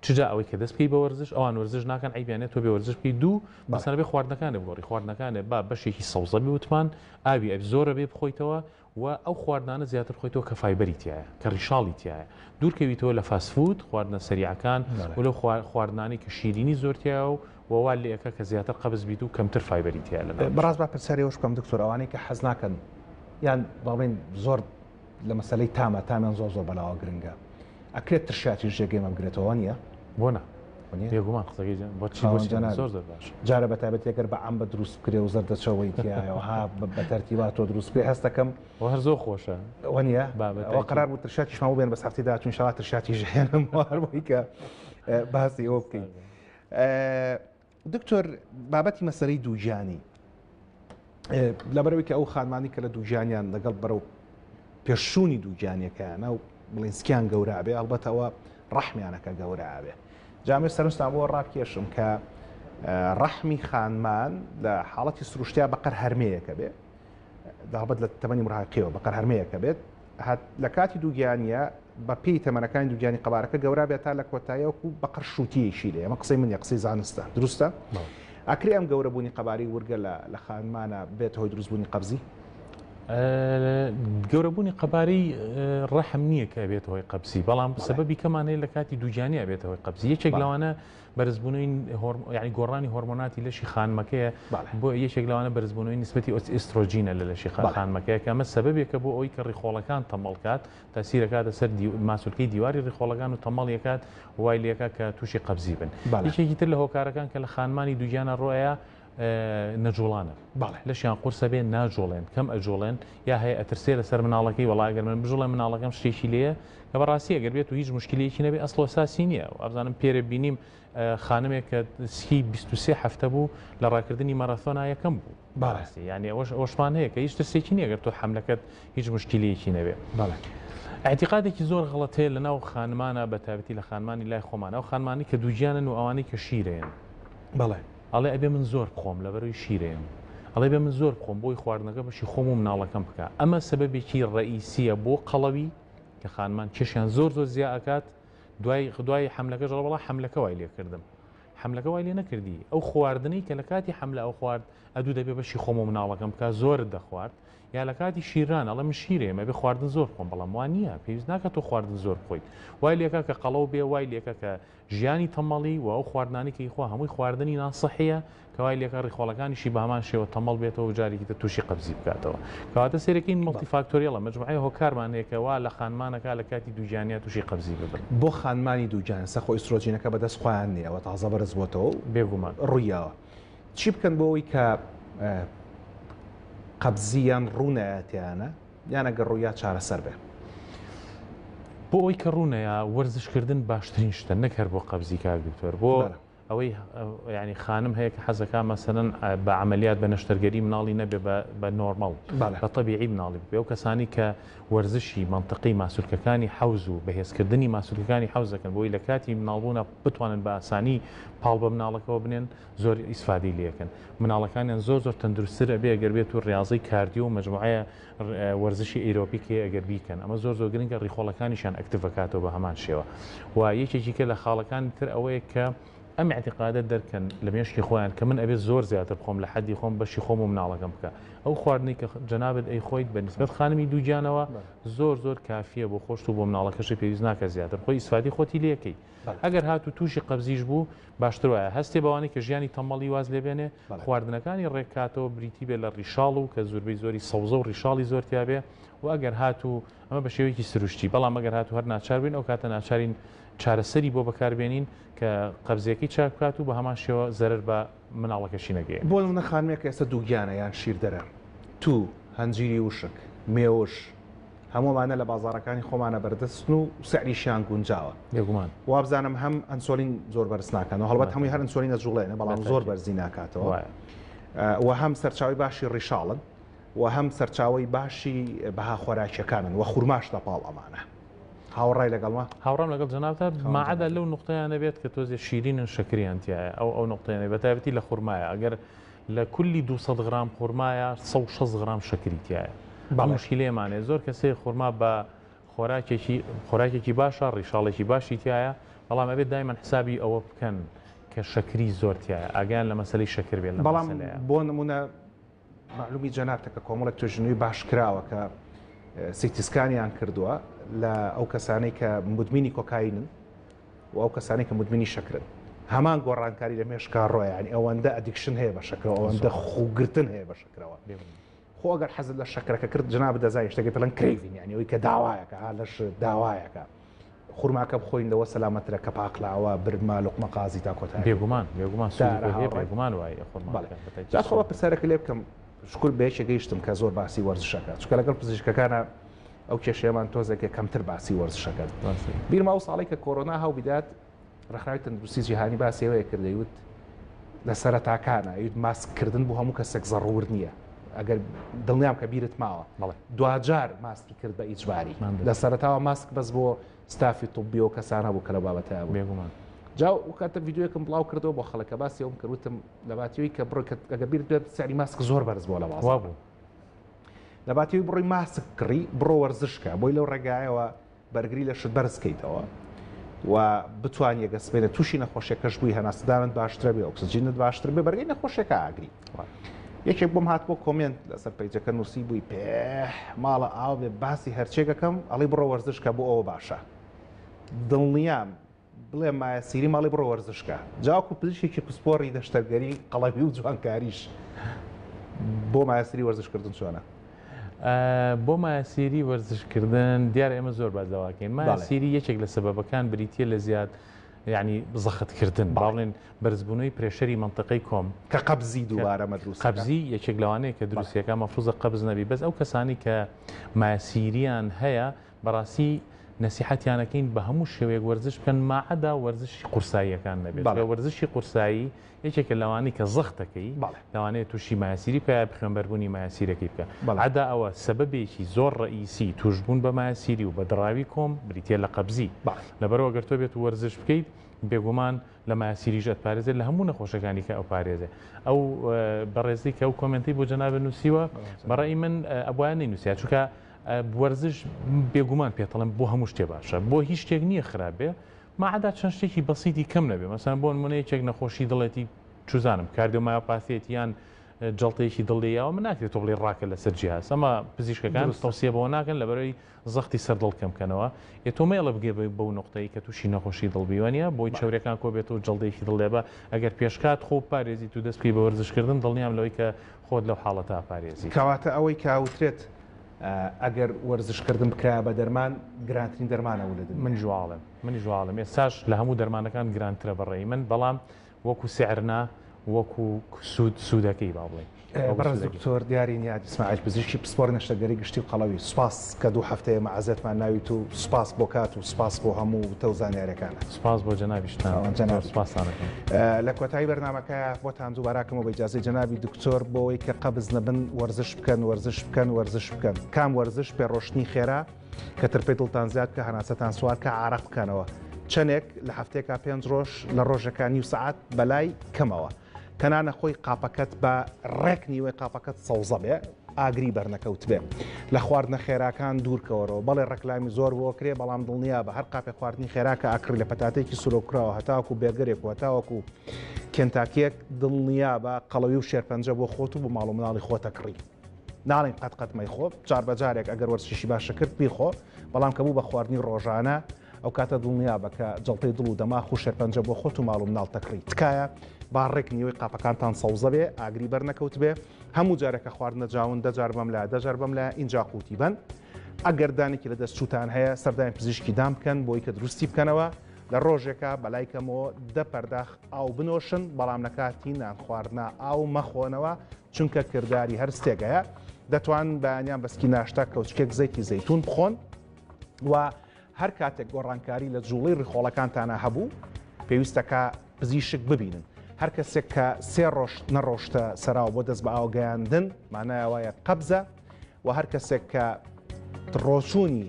چ جا ئەوەی کە دەست بکەی بە وەرزش ئەوان وەرزش ناکەن عەیبیان نیە تۆ بێ وەرزش بکەی دوو مەسەلەن بێ خواردنەکانت بگۆڕی خواردنەکانت با بەشێکی سەوزە بێ وتمان ئاوی ئەب زۆرە بێ بخۆیتەوە و ئەو خواردنانە زیاتر بخۆیتەوە کە fiber ی تایە کە ڕیشاڵی تایە دوورکەویتەوە لە fast food خواردنە سەریعەکان و لەو خواردنانەی کە شیرینی زۆر تایە و وا لێ ئەکا کە زیاتر قەبز بیت و کەمتر fiber ی تایە لە بەڕاست با پرسیاری ئەوەش بکەم دکتۆر ئەوانەی کە حەز ناکەن یان با بڵێین زۆر لە مەسەلەی تامە تامیان زۆر زۆر بەلاوە گرنگە ئەکرێت ترشیاتیش جێگەی مە بگرێتەوە وانیە؟ بۆ نا بێگومان قسەکەی جان بۆ چی بۆ چی زۆر زۆر باش جارە بە تایبەتی ئەگەر بە عەمبە دروست بکرێ و زەردەچەوەی تیایەوە ها بە تەرتیبات تۆ دروست بکرێ هەست دەکەم و هەر زۆر خۆشە وانیە ئەوە قەرار بوو ترشیاتیشمان بۆ بێن بەس هەفتەی داهاتوو ئینشاڵا ترشیاتیش هێنم هەر بۆی کە باسی ئەوە بکەین دکتۆر بابەتی مەسەلەی دووگیانی لەبەرەوەی کە ئەو خانمانی کە لە دووگیانیان لەگەڵ بەرەو پێشچوونی دووگیانیەکەیانە و بڵین سکیان گەورە بێ ئەڵبەتە ئەوە ڕەحمیانەکە گەورە بێ جامێ سەرنجتان بۆ ڕابکێشم کە ڕەحمی خانمان لە حاڵەتی سروشتیا بەقەر هەرمەیەکە بێ داڵبەت لە تەمەنی مراهقیەوە بەقەر هەرمەیەکە بێت لە کاتی دووگیانیە بە پێی تەمەنەکانی دووگیانی قەبارەکە گەورە بێت تا لە کۆتاییە وەکو بەقەر شووتییەکی لێ ئەمە قسەی من نیە قسەی زانستە دروستە؟ ئەکرێ ئەم گەورەبوونی قەبارەی ورگە لە لە خانمانە بێتە هۆی دروستبوونی قەبزی؟ گەورەبوونی قەبارەی ڕەحم نییە کە بێتە هۆی قەبزی بەڵام سەبەبی کەمان هەیە لە کاتی دووگیانی ئەبێتە هۆی قەبزی یەکێک لەوانە بەرزبوونەوەی یعنی گۆڕانی هۆرمۆناتی لەشی خانمەکەیە بۆ یەکێک لەوانە بەرزبوونەوەی نسبەتی ئێسترۆجینە لە لەشی خانمەکەیە کە ئەمە سەبەبێکە بۆ ئەوەی کە ڕیخۆڵەکان تەمەڵکات تەسیرەکاتە سەر ماسولکەی دیواری ڕیخۆڵەکان و تەمەڵیەکات وای لێکا کە تووشی قەبزی بن یەکێکی تر لە هۆکارەکان کە لە خانمانی دووگیانە ڕۆیە نەجوڵانە لەشیان قورسە بێ ناجوڵێن کەم ئەجوڵێن یا هەیە ئەترسێ لەسەر مناڵەکەی وەڵا ئەگەر من بجوڵێن مناڵەکەم شتێکی لێیە کە بەڕاستی ئەگەر بێت و هیچ مشکلەیەکی نەبێ ئەسڵ ئەساسی نییە وابزانم پێرێ بینیم خانمێک کە سکی 23 هەفتە بوو لە ڕاکردنی مەرەثۆنا یەکەم بوو بەڕاستی یعنی ئەوەش ئەوەشمان هەیە کە هیچ ترسێکی نییە گەر تۆ حەملەکەت هیچ مشکلەیەکی نەبێ اعتقادێکی زۆر غەڵەت هەیە لە ناو خانمانە بە تایبەتی لە خانمانی لای خۆمان ئەو خانمانی کە دووگیانن و ئەوانەی کە شیرەیەن بەڵێ ئەڵێ ئەبێ من زۆر بخۆم لەبەرەوەی شیرەیەم ئەڵێ بێ من زۆر بخۆم بۆی خواردنەکە بەشی خۆم و مناڵەکەم بکا ئەمە سەبەبێکی ڕەئیسیە بۆ قەڵەوی کە خانمان کێشیان زۆر زۆر زیا ئەکات دوای دوای حەملەکەش ئەڵێ وەڵا حەملەکە وای لێ کردم حەملەکە وای لێ نەکردی ئەو خواردنەی کە لە کاتی حەملە ئەو خوارد ئەدوو دەبێ بەشی خۆم و مناڵەکەم بکا زۆرت دەخوارد. یا لە کاتی شیران ئەڵێ من شیرێم ئەبێ خواردن زۆر بخۆم بەڵام وا نییە پێویست ناکات تۆ خواردن زۆر بخۆیت وای لێکا کە قەڵەو بێ وای لێکا کە ژیانی تەمەڵی و ئەو خواردنانەی کە ئیخوا هەمووی خواردنی ناسحیە کە وای لێکا ڕیخۆڵەکانیشی بە هەمان شێوە تەمەڵ بێتەوە و جارێکی تر تووشی قەبزی بکاتەوە. کەواتە سەیرەکەین multifactorial ە، مەجموعەی هۆکارمان هەیە کە وا لە خانمانەکا لە کاتی دووگیانیا تووشی قەبزی ببن. بۆ خانمانی دووگیان ئێستا خۆ ئیسترۆجینەکە بەدەست خۆیان نییە و تازە بەرز بۆتەوە و بێگومان. ڕوویاوە. چی بکەن بۆ ئەوەی کە قەبزی یان ڕوو نایەتیانە یان ئەگەر ڕوویا چارەسەر بێ؟ بۆ ئەوەی کە ڕوو نەیا وەرزشکردن باشترین شتە نەک هەر بۆ قەبزی کاک دکتۆر بۆ ئەوەی یانی خانم هەیە کە حەزەکا مەسەلەن بە عەمەلیات بە نەشتەرگەری مناڵی نەبێ بە بە نۆرمەڵ بە تەبیعی مناڵی ببێ ئەو کەسانی کە وەرزشی مەنتقی ماسولکەکانی حەوز و بەهێزکردنی ماسولکەکانی حەوز دەکەن بۆی لە کاتی مناڵبوونە بتوانن بە ئاسانی پاڵ بە مناڵەکەوە بنێن زۆر ئیسفادەی لێکەن مناڵەکانیان زۆر زۆر تەندروستتر ئەبێ ئەگەر بێت و ڕاضەی cardio و مەجموعەیە وەرزشی ئیرۆپیک هەیە ئەگەر بیکەن ئەمە زۆر زۆر گرنگە ڕیخۆڵەکانیشیان active ئەکاتەوە بە هەمان شێوە و یەکێکی کە لە خاڵەکانی تر ئەوەیە کە ئەم اعتقادە دەرکەن لە مێشکی خۆیان کە من ئەبێ زۆر زیاتر بخۆم لە حەدی خۆم بەشی خۆم و مناڵەکەم بکە ئەو خواردنەی کە جەنابت ئەی خۆیت بە نسبەت خانمی دووگیانەوە زۆر زۆر کافیە بۆ خۆشت و بۆ مناڵەکەشی پێویست ناکە زیاتر خۆی ئیسفادی خۆتی لەکەی ئەگەر هاتوو تووشی قەبزیش بوو باشتر وایە هەستێ بەوانەی کە ژیانی تەمەڵی واز لێ بێنێ، خواردنەکانی ڕێک کاتەوە بریتی بێ لە ڕیشاڵ و کە زوربەی زۆری سەوزە و ڕیشاڵی زۆر تیا بێ و ئەگەر هاتوو ئەمە بە شێوەیەکی سروشتی بەڵام ئەگەر هاتوو هەر ناچار بین ئەو کاتە ناچارین چارەسەری بۆ بەکار بێنین کە قەبزیەکەی چاک بکات و بە هەمان شێوە زەرەر بە مناڵەکەشی نەگەیەنێت. بۆ نمونە خانمێک کە ئێستا دووگیانە یان شیردەرە، توو، هەنجیری وشک، مێوژ، هەموو ئەمانە لە بازاڕەکانی خۆمانە بەردەستن و سعریشیان گونجاوە. بێگومان. وابزانم هەم ئەنسۆلین زۆر بەرز ناکەنەوە، هەڵبەت هەمووی هەر ئەنسۆلین ئەجوڵێنێ بەڵام زۆر بەرزی ناکاتەوە. و هەم سەرچاوەی باشی ڕیشاڵن و هەم سەرچاوەی باشی بەها خۆراکیەکانن و خورماش لە پاڵ ئەمانە. هاوڕای لەگەڵمە؟ هاوڕام لەگەڵ جەنابتا ماعەدا لەو نوقتەیان نەبێت کە تۆزێ شیرینن شەکریان تیایە ئەو ئەو نوقتەیانە بە تایبەتی لە خورمایە ئەگەر لە کولی 200 غرام خورمایە 160 غرام شەکری تیایە بەڵێ موشکیلەیەمان هەیە زۆر کەس هەیە خورما بە خۆراکێکی خۆراکێکی باشە ڕیشاڵێکی باشی تیایە بەڵام ئەبێت دایمەن حسابی ئەوە بکەن کە شەکری زۆر تیایە ئاگایان لە مەسەلەی شەکر بێت لە بەڵام بۆ نمونە مەعلومی جەنابتە کە کۆمەڵێک توێژینەوەی باش کراوە کە CT scan یان کردووە لە ئەو کەسانەی کە مدمینی کۆکاینن و ئەو کەسانەی کە مدمینی شەکرن هەمان گۆڕانکاری لە مێشکا ڕۆیە یانی ئەوەندە addiction هەیە بە شەکرەوە ئەوەندە خووگرتن هەیە بە شەکرەوە خۆ ئەگەر حەزت لە شەکرەکە کرد جنابت دەزانی شتێکی پێڵەن craving یانی ئەوەی کە داوایەکە ها لەش داوایەکە خورماکە بخۆین لەوە سەلامەترە کە پاقلاوە برما لوقمە قازی تا کۆتایی بێگومان بێگومان سوودی خۆی هەیە بێگومان وایە خورماکە بە تاکید جا خۆ پرسیارێک لێ بکەم شکر بە یەکێک گەیشتم کە زۆر باسی وەرزشەکە چونکە لەگەڵ پزیشکەکانە ئەو کێشەیەمان تۆزێکە کەمتر باسی وەرزشەکەن بیرمە ئەو ساڵی کە کۆرۆنا هەڵبیدات ڕێکخراوی تەندروستی جیهانی باسی ئەوەیە کرد دەیوت لە سەرەتاکانە ئەیوت ماسک کردن بۆ هەموو کەسێک زەڕور نییە ئەگەر دڵنیام کە بیرت ماوە دواجار ماسکی کرد بە ئیجباری لە سەرەتاوە ماسک بەس بۆ ستافی طبی و کەسانە بوو کە لەو بابەتە بوو بێگومان جا و کاتە ڤیدیۆیەکم بڵاو کردەوە بۆ خەڵکە باسی ئەوم کرد وتم لە باتیەوەی کە بڕۆی کە ئەگەر بیرت بێت سعری ماسک زۆر بەرز بووە لە بازاڕ وابوو لە باتیەوەی بڕۆی ماسک کڕی بڕۆ وەرزش کە بۆی لەو ڕێگایەوە بەرگری لەشت بەرز کەیتەوە و بتوانی ئەگەر سبەینێ تووشی نەخۆشیەکەش بووی هەناسەدانت باشترە بێ ئۆکسجینت باشتر بێ بەرگەی نەخۆشیەکە ئاگری یەکێک بۆم هات بۆ comment لەسەر page ەکە نووسی بووی پێ ماڵە ئاو بێ باسی هەرچێکەکەم ئەڵی بڕۆ وەرزش کە بۆ ئەوە باشە دڵنیام بڵێ مایەسیری ماڵی بڕۆ وەرزش کە. جا وەکو پزیشکێکی پسپۆڕی نەشتەرگەری قەڵەوی و جوانکاریش بۆ مایەسیری وەرزش کردن چۆنە؟ بۆ مایەسیری وەرزش کردن دیارە ئێمە زۆر باس لەوەکەین مایەسیری یەکێک لە سەبەبەکان بریتیە لە زیاد یعنی زەختکردن با بڵێن بەرزبوونەوەی pressure ی مەنتقەی کۆم کە قەبزی دووبارە مەدروست قەبزی یەکێک لەوانەیە کە دروستیەکە مەفروزە قەبز نەبی بەس ئەو کەسانی کە مایەسیریان هەیە بەڕاستی نەسیحەتیان ئەکەین بە هەموو شێوەیەک وەرزش بکەن ماعەدا وەرزشی قورساییەکان نەبێت چونکە وەرزشی قورسایی یەکێکە لەوانەی کە زەختەکەی لەوانەیە تووشی مایەسیری بکە یا خوێنبەربوونی مایەسیرەکەی بکە عەدا ئەوە سەبەبێکی زۆر ڕەئیسی تووشبوون بە مایەسیری و بە دڕاوی کۆم بریتیە لە قەبزی لەبەرئەوە گەر تۆ بێت وەرزش بکەیت بێگومان لە مایەسیریش ئەتپارێزێت لە هەموو نەخۆشەکانی کە ئەوپارێزێ ئەو بەڕێزی کە ئەو comment ەی بۆ جەنابت نووسیوە بەڕای من ئەبوایە نەینووسیا چونکە وەرزش بێگومان پێتەڵێم بۆ هەموو شتێ باشە بۆ هیچ شتێک نییە خراپ بێ ماعدا چەند شتێکی بەسیتی کەم نەبێ مەسەن بۆ نمونە یەکێک نەخۆشی دڵێتی چوزانم cardiomyopathy یەتی یان. جەڵتەیەکی دڵ لێیاوە من ناکرێت تۆ بڵێی ڕاکە لەسەر جیهاز ئەمە پزیشکەکان تەوسیە بەوە ناکەن لەبەرەوەی زەختی سەر دڵ کەم کەنەوە ئێ تۆ مەیەڵە بگەی بەو نوقتەی کە تووشی نەخۆشی دڵ بی وانیە بۆی چەورەکان کۆ بێتەوە جەڵدەیەکی دڵ لێبا ئەگەر پێشکات خۆ بپارێزیت و دەست بکەی بە وەرزشکردن دڵنیام لەوەی کە خۆت لەو حاڵەتە ئەپارێزیت. کەواتە ئەوەی کە ئەوترێت ئەگەر وەرزشکردن بکرایە بە دەرمان گرانترین دەرمانە ئەوە لە دنیا. منیش واڵێم منیش واڵێم ئێستاش لە هەموو دەرمانەکان گرانترە بە ڕێی من بەڵام وەکو سعر نا وەکو سوود سوودەکەی با بڵێین. بەڕێز دکتۆر دیاری نیاد ئیسماعیل پزیشکی پسپۆڕی نەشتەرگەری گشتی و قەڵەوی سوپاس کە دوو هەفتەیە مەعەزێتمان ناویت و سوپاس بۆ کات و سوپاس بۆ هەموو وتە و زانیاریەکانت. سوپاس بۆ جەنابیشتان زۆر سوپاستان ئەکەم. لە کۆتایی بەرنامەکە بۆتان دووباراکەمەوە بە ئیجازەی جەنابی دکتۆر بۆوەی کە قەبز نەبن وەرزش بکەن وەرزش بکەن وەرزش بکەن کام وەرزش پێڕۆشتنی خێرا کە ترپەی دڵتان زیاد بکە هەناسەتان سوار کە عارەق بکەنەوە چەندێک لە هەفتەیەکا پێنج ڕۆژ لە ڕۆژەکە نیو سەعات بەلای کەمەوە کە نانە خۆی قاپەکەت بە ڕێک نیوەی قاپەکەت سەوزە بێ ئاگری بەرنەکەوتبێ لە خواردنە خێراکان دوورکەوەرەوە بەڵێ ڕێکلامی زۆر بۆ کرێ بەڵام دڵنیا بە هەر قاپێ خواردنی خێرا کە ئەکڕی لە پەتاتەیەکی سورۆکراوە هەتاوەکو بێرگەرێک و هەتاوەکو کێنتاکیەک دڵنیا بە قەڵەوی و شێرپەنجە بۆ خۆت و بۆ ماڵ و مناڵی خۆتە کڕی ناڵێن قەت قەت مەیخۆ جار بە جارێک ئەگەر وەرزشیشی باشە کرد بیخۆ بەڵام کە بوو بە خواردنی ڕۆژانە ئەو کاتە دڵنیا بە کە جەڵتەی دڵ و دەماخ و شێرپەنجە بۆ خۆت و ماڵ و مناڵ تەکڕی. تکایە با ڕێک نیوەی قاپەکانتان سەوزە بێ، ئاگری بەر نەکەوتبێ. هەموو جارێک کە خواردنە جاون دە جار بەم لایە دە جار بەم لایە ئینجا قووتی بەن. ئەگەر دانێکی لە دەست چووتان هەیە سەردانی پزیشکی دان بکەن بۆی کە دروستی بکەنەوە. لە ڕۆژێکا بەلای کەمەوە دە پەرداخ ئاو بنۆشن، بەڵام لە کاتی نان خواردنا ئاو مەخۆنەوە چونکە کرداری هەرس تێگەیە. دەتوانن بەیانیان بە سکی ناشتا کەوچکێک زەیتی زەیتوون بخۆن و هەر کاتێک گۆڕانکاری لە جوڵەی ڕیخۆڵەکانتانا هەبوو پێویستە کە پزیشک ببینن. هەر کەسێک کە سێ ڕۆژ نەڕۆشتە سەراو بۆ دەست بە ئاو گەیاندن مانای وایە قەبزە و هەر کەسێک کە ڕۆچوونی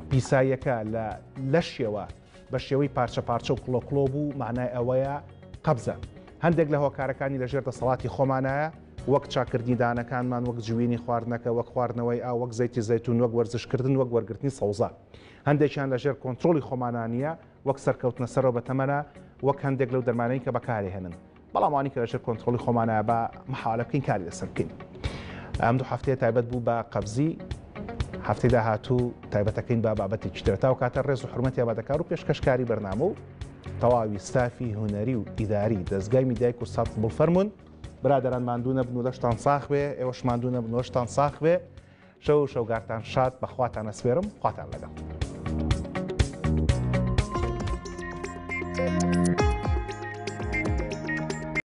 پیساییەکە لە لەشیەوە بە شێوەی پارچە پارچە و کڵۆ کڵۆ بوو مانای ئەوەیە قەبزە. هەندێک لە هۆکارەکانی لەژێر دەسەڵاتی خۆمانایە وەک چاککردنی دانەکانمان، وەک جوینی خواردنەکە، وەک خواردنەوەی ئاو، وەک زەیتی زەیتون، وەک وەرزشکردن، وەک وەرگرتنی سەوزە. هەندێکیان لەژێر کۆنترۆڵی خۆمانا نییە، وەک سەرکەوتنە سەرەوە بە تەمەنە، وەک هەندێک لەو دەرمانەی کە بەکارێهێنن. بەڵام ئەوانەی کە لەژێر کۆنترۆڵی خۆمانایە با محاولە بکەین کاری لەسەر بکەین. ئەم دوو هەفتەیە تایبەت بوو بە قەبزی، هەفتەی داهاتوو تایبەتەکەین بە بابەتێکی تر. تاو کاتە ڕێز و حورمەتی ئامادەکار و پێشکەشکاری بەرنامە و تەواوی ستافی هونەری و ئیداری دەزگای میدیای کوردسات قبوڵ فەرموون. برادەران ماندوو نەبن و لەشتان ساخ بێ، ئێوەش ماندوو نەبن و لەشتان ساخ بێ. شەو و شەوگارتان شاد، بە خواتان ئەسپێرم، خواتان لەگەڵ.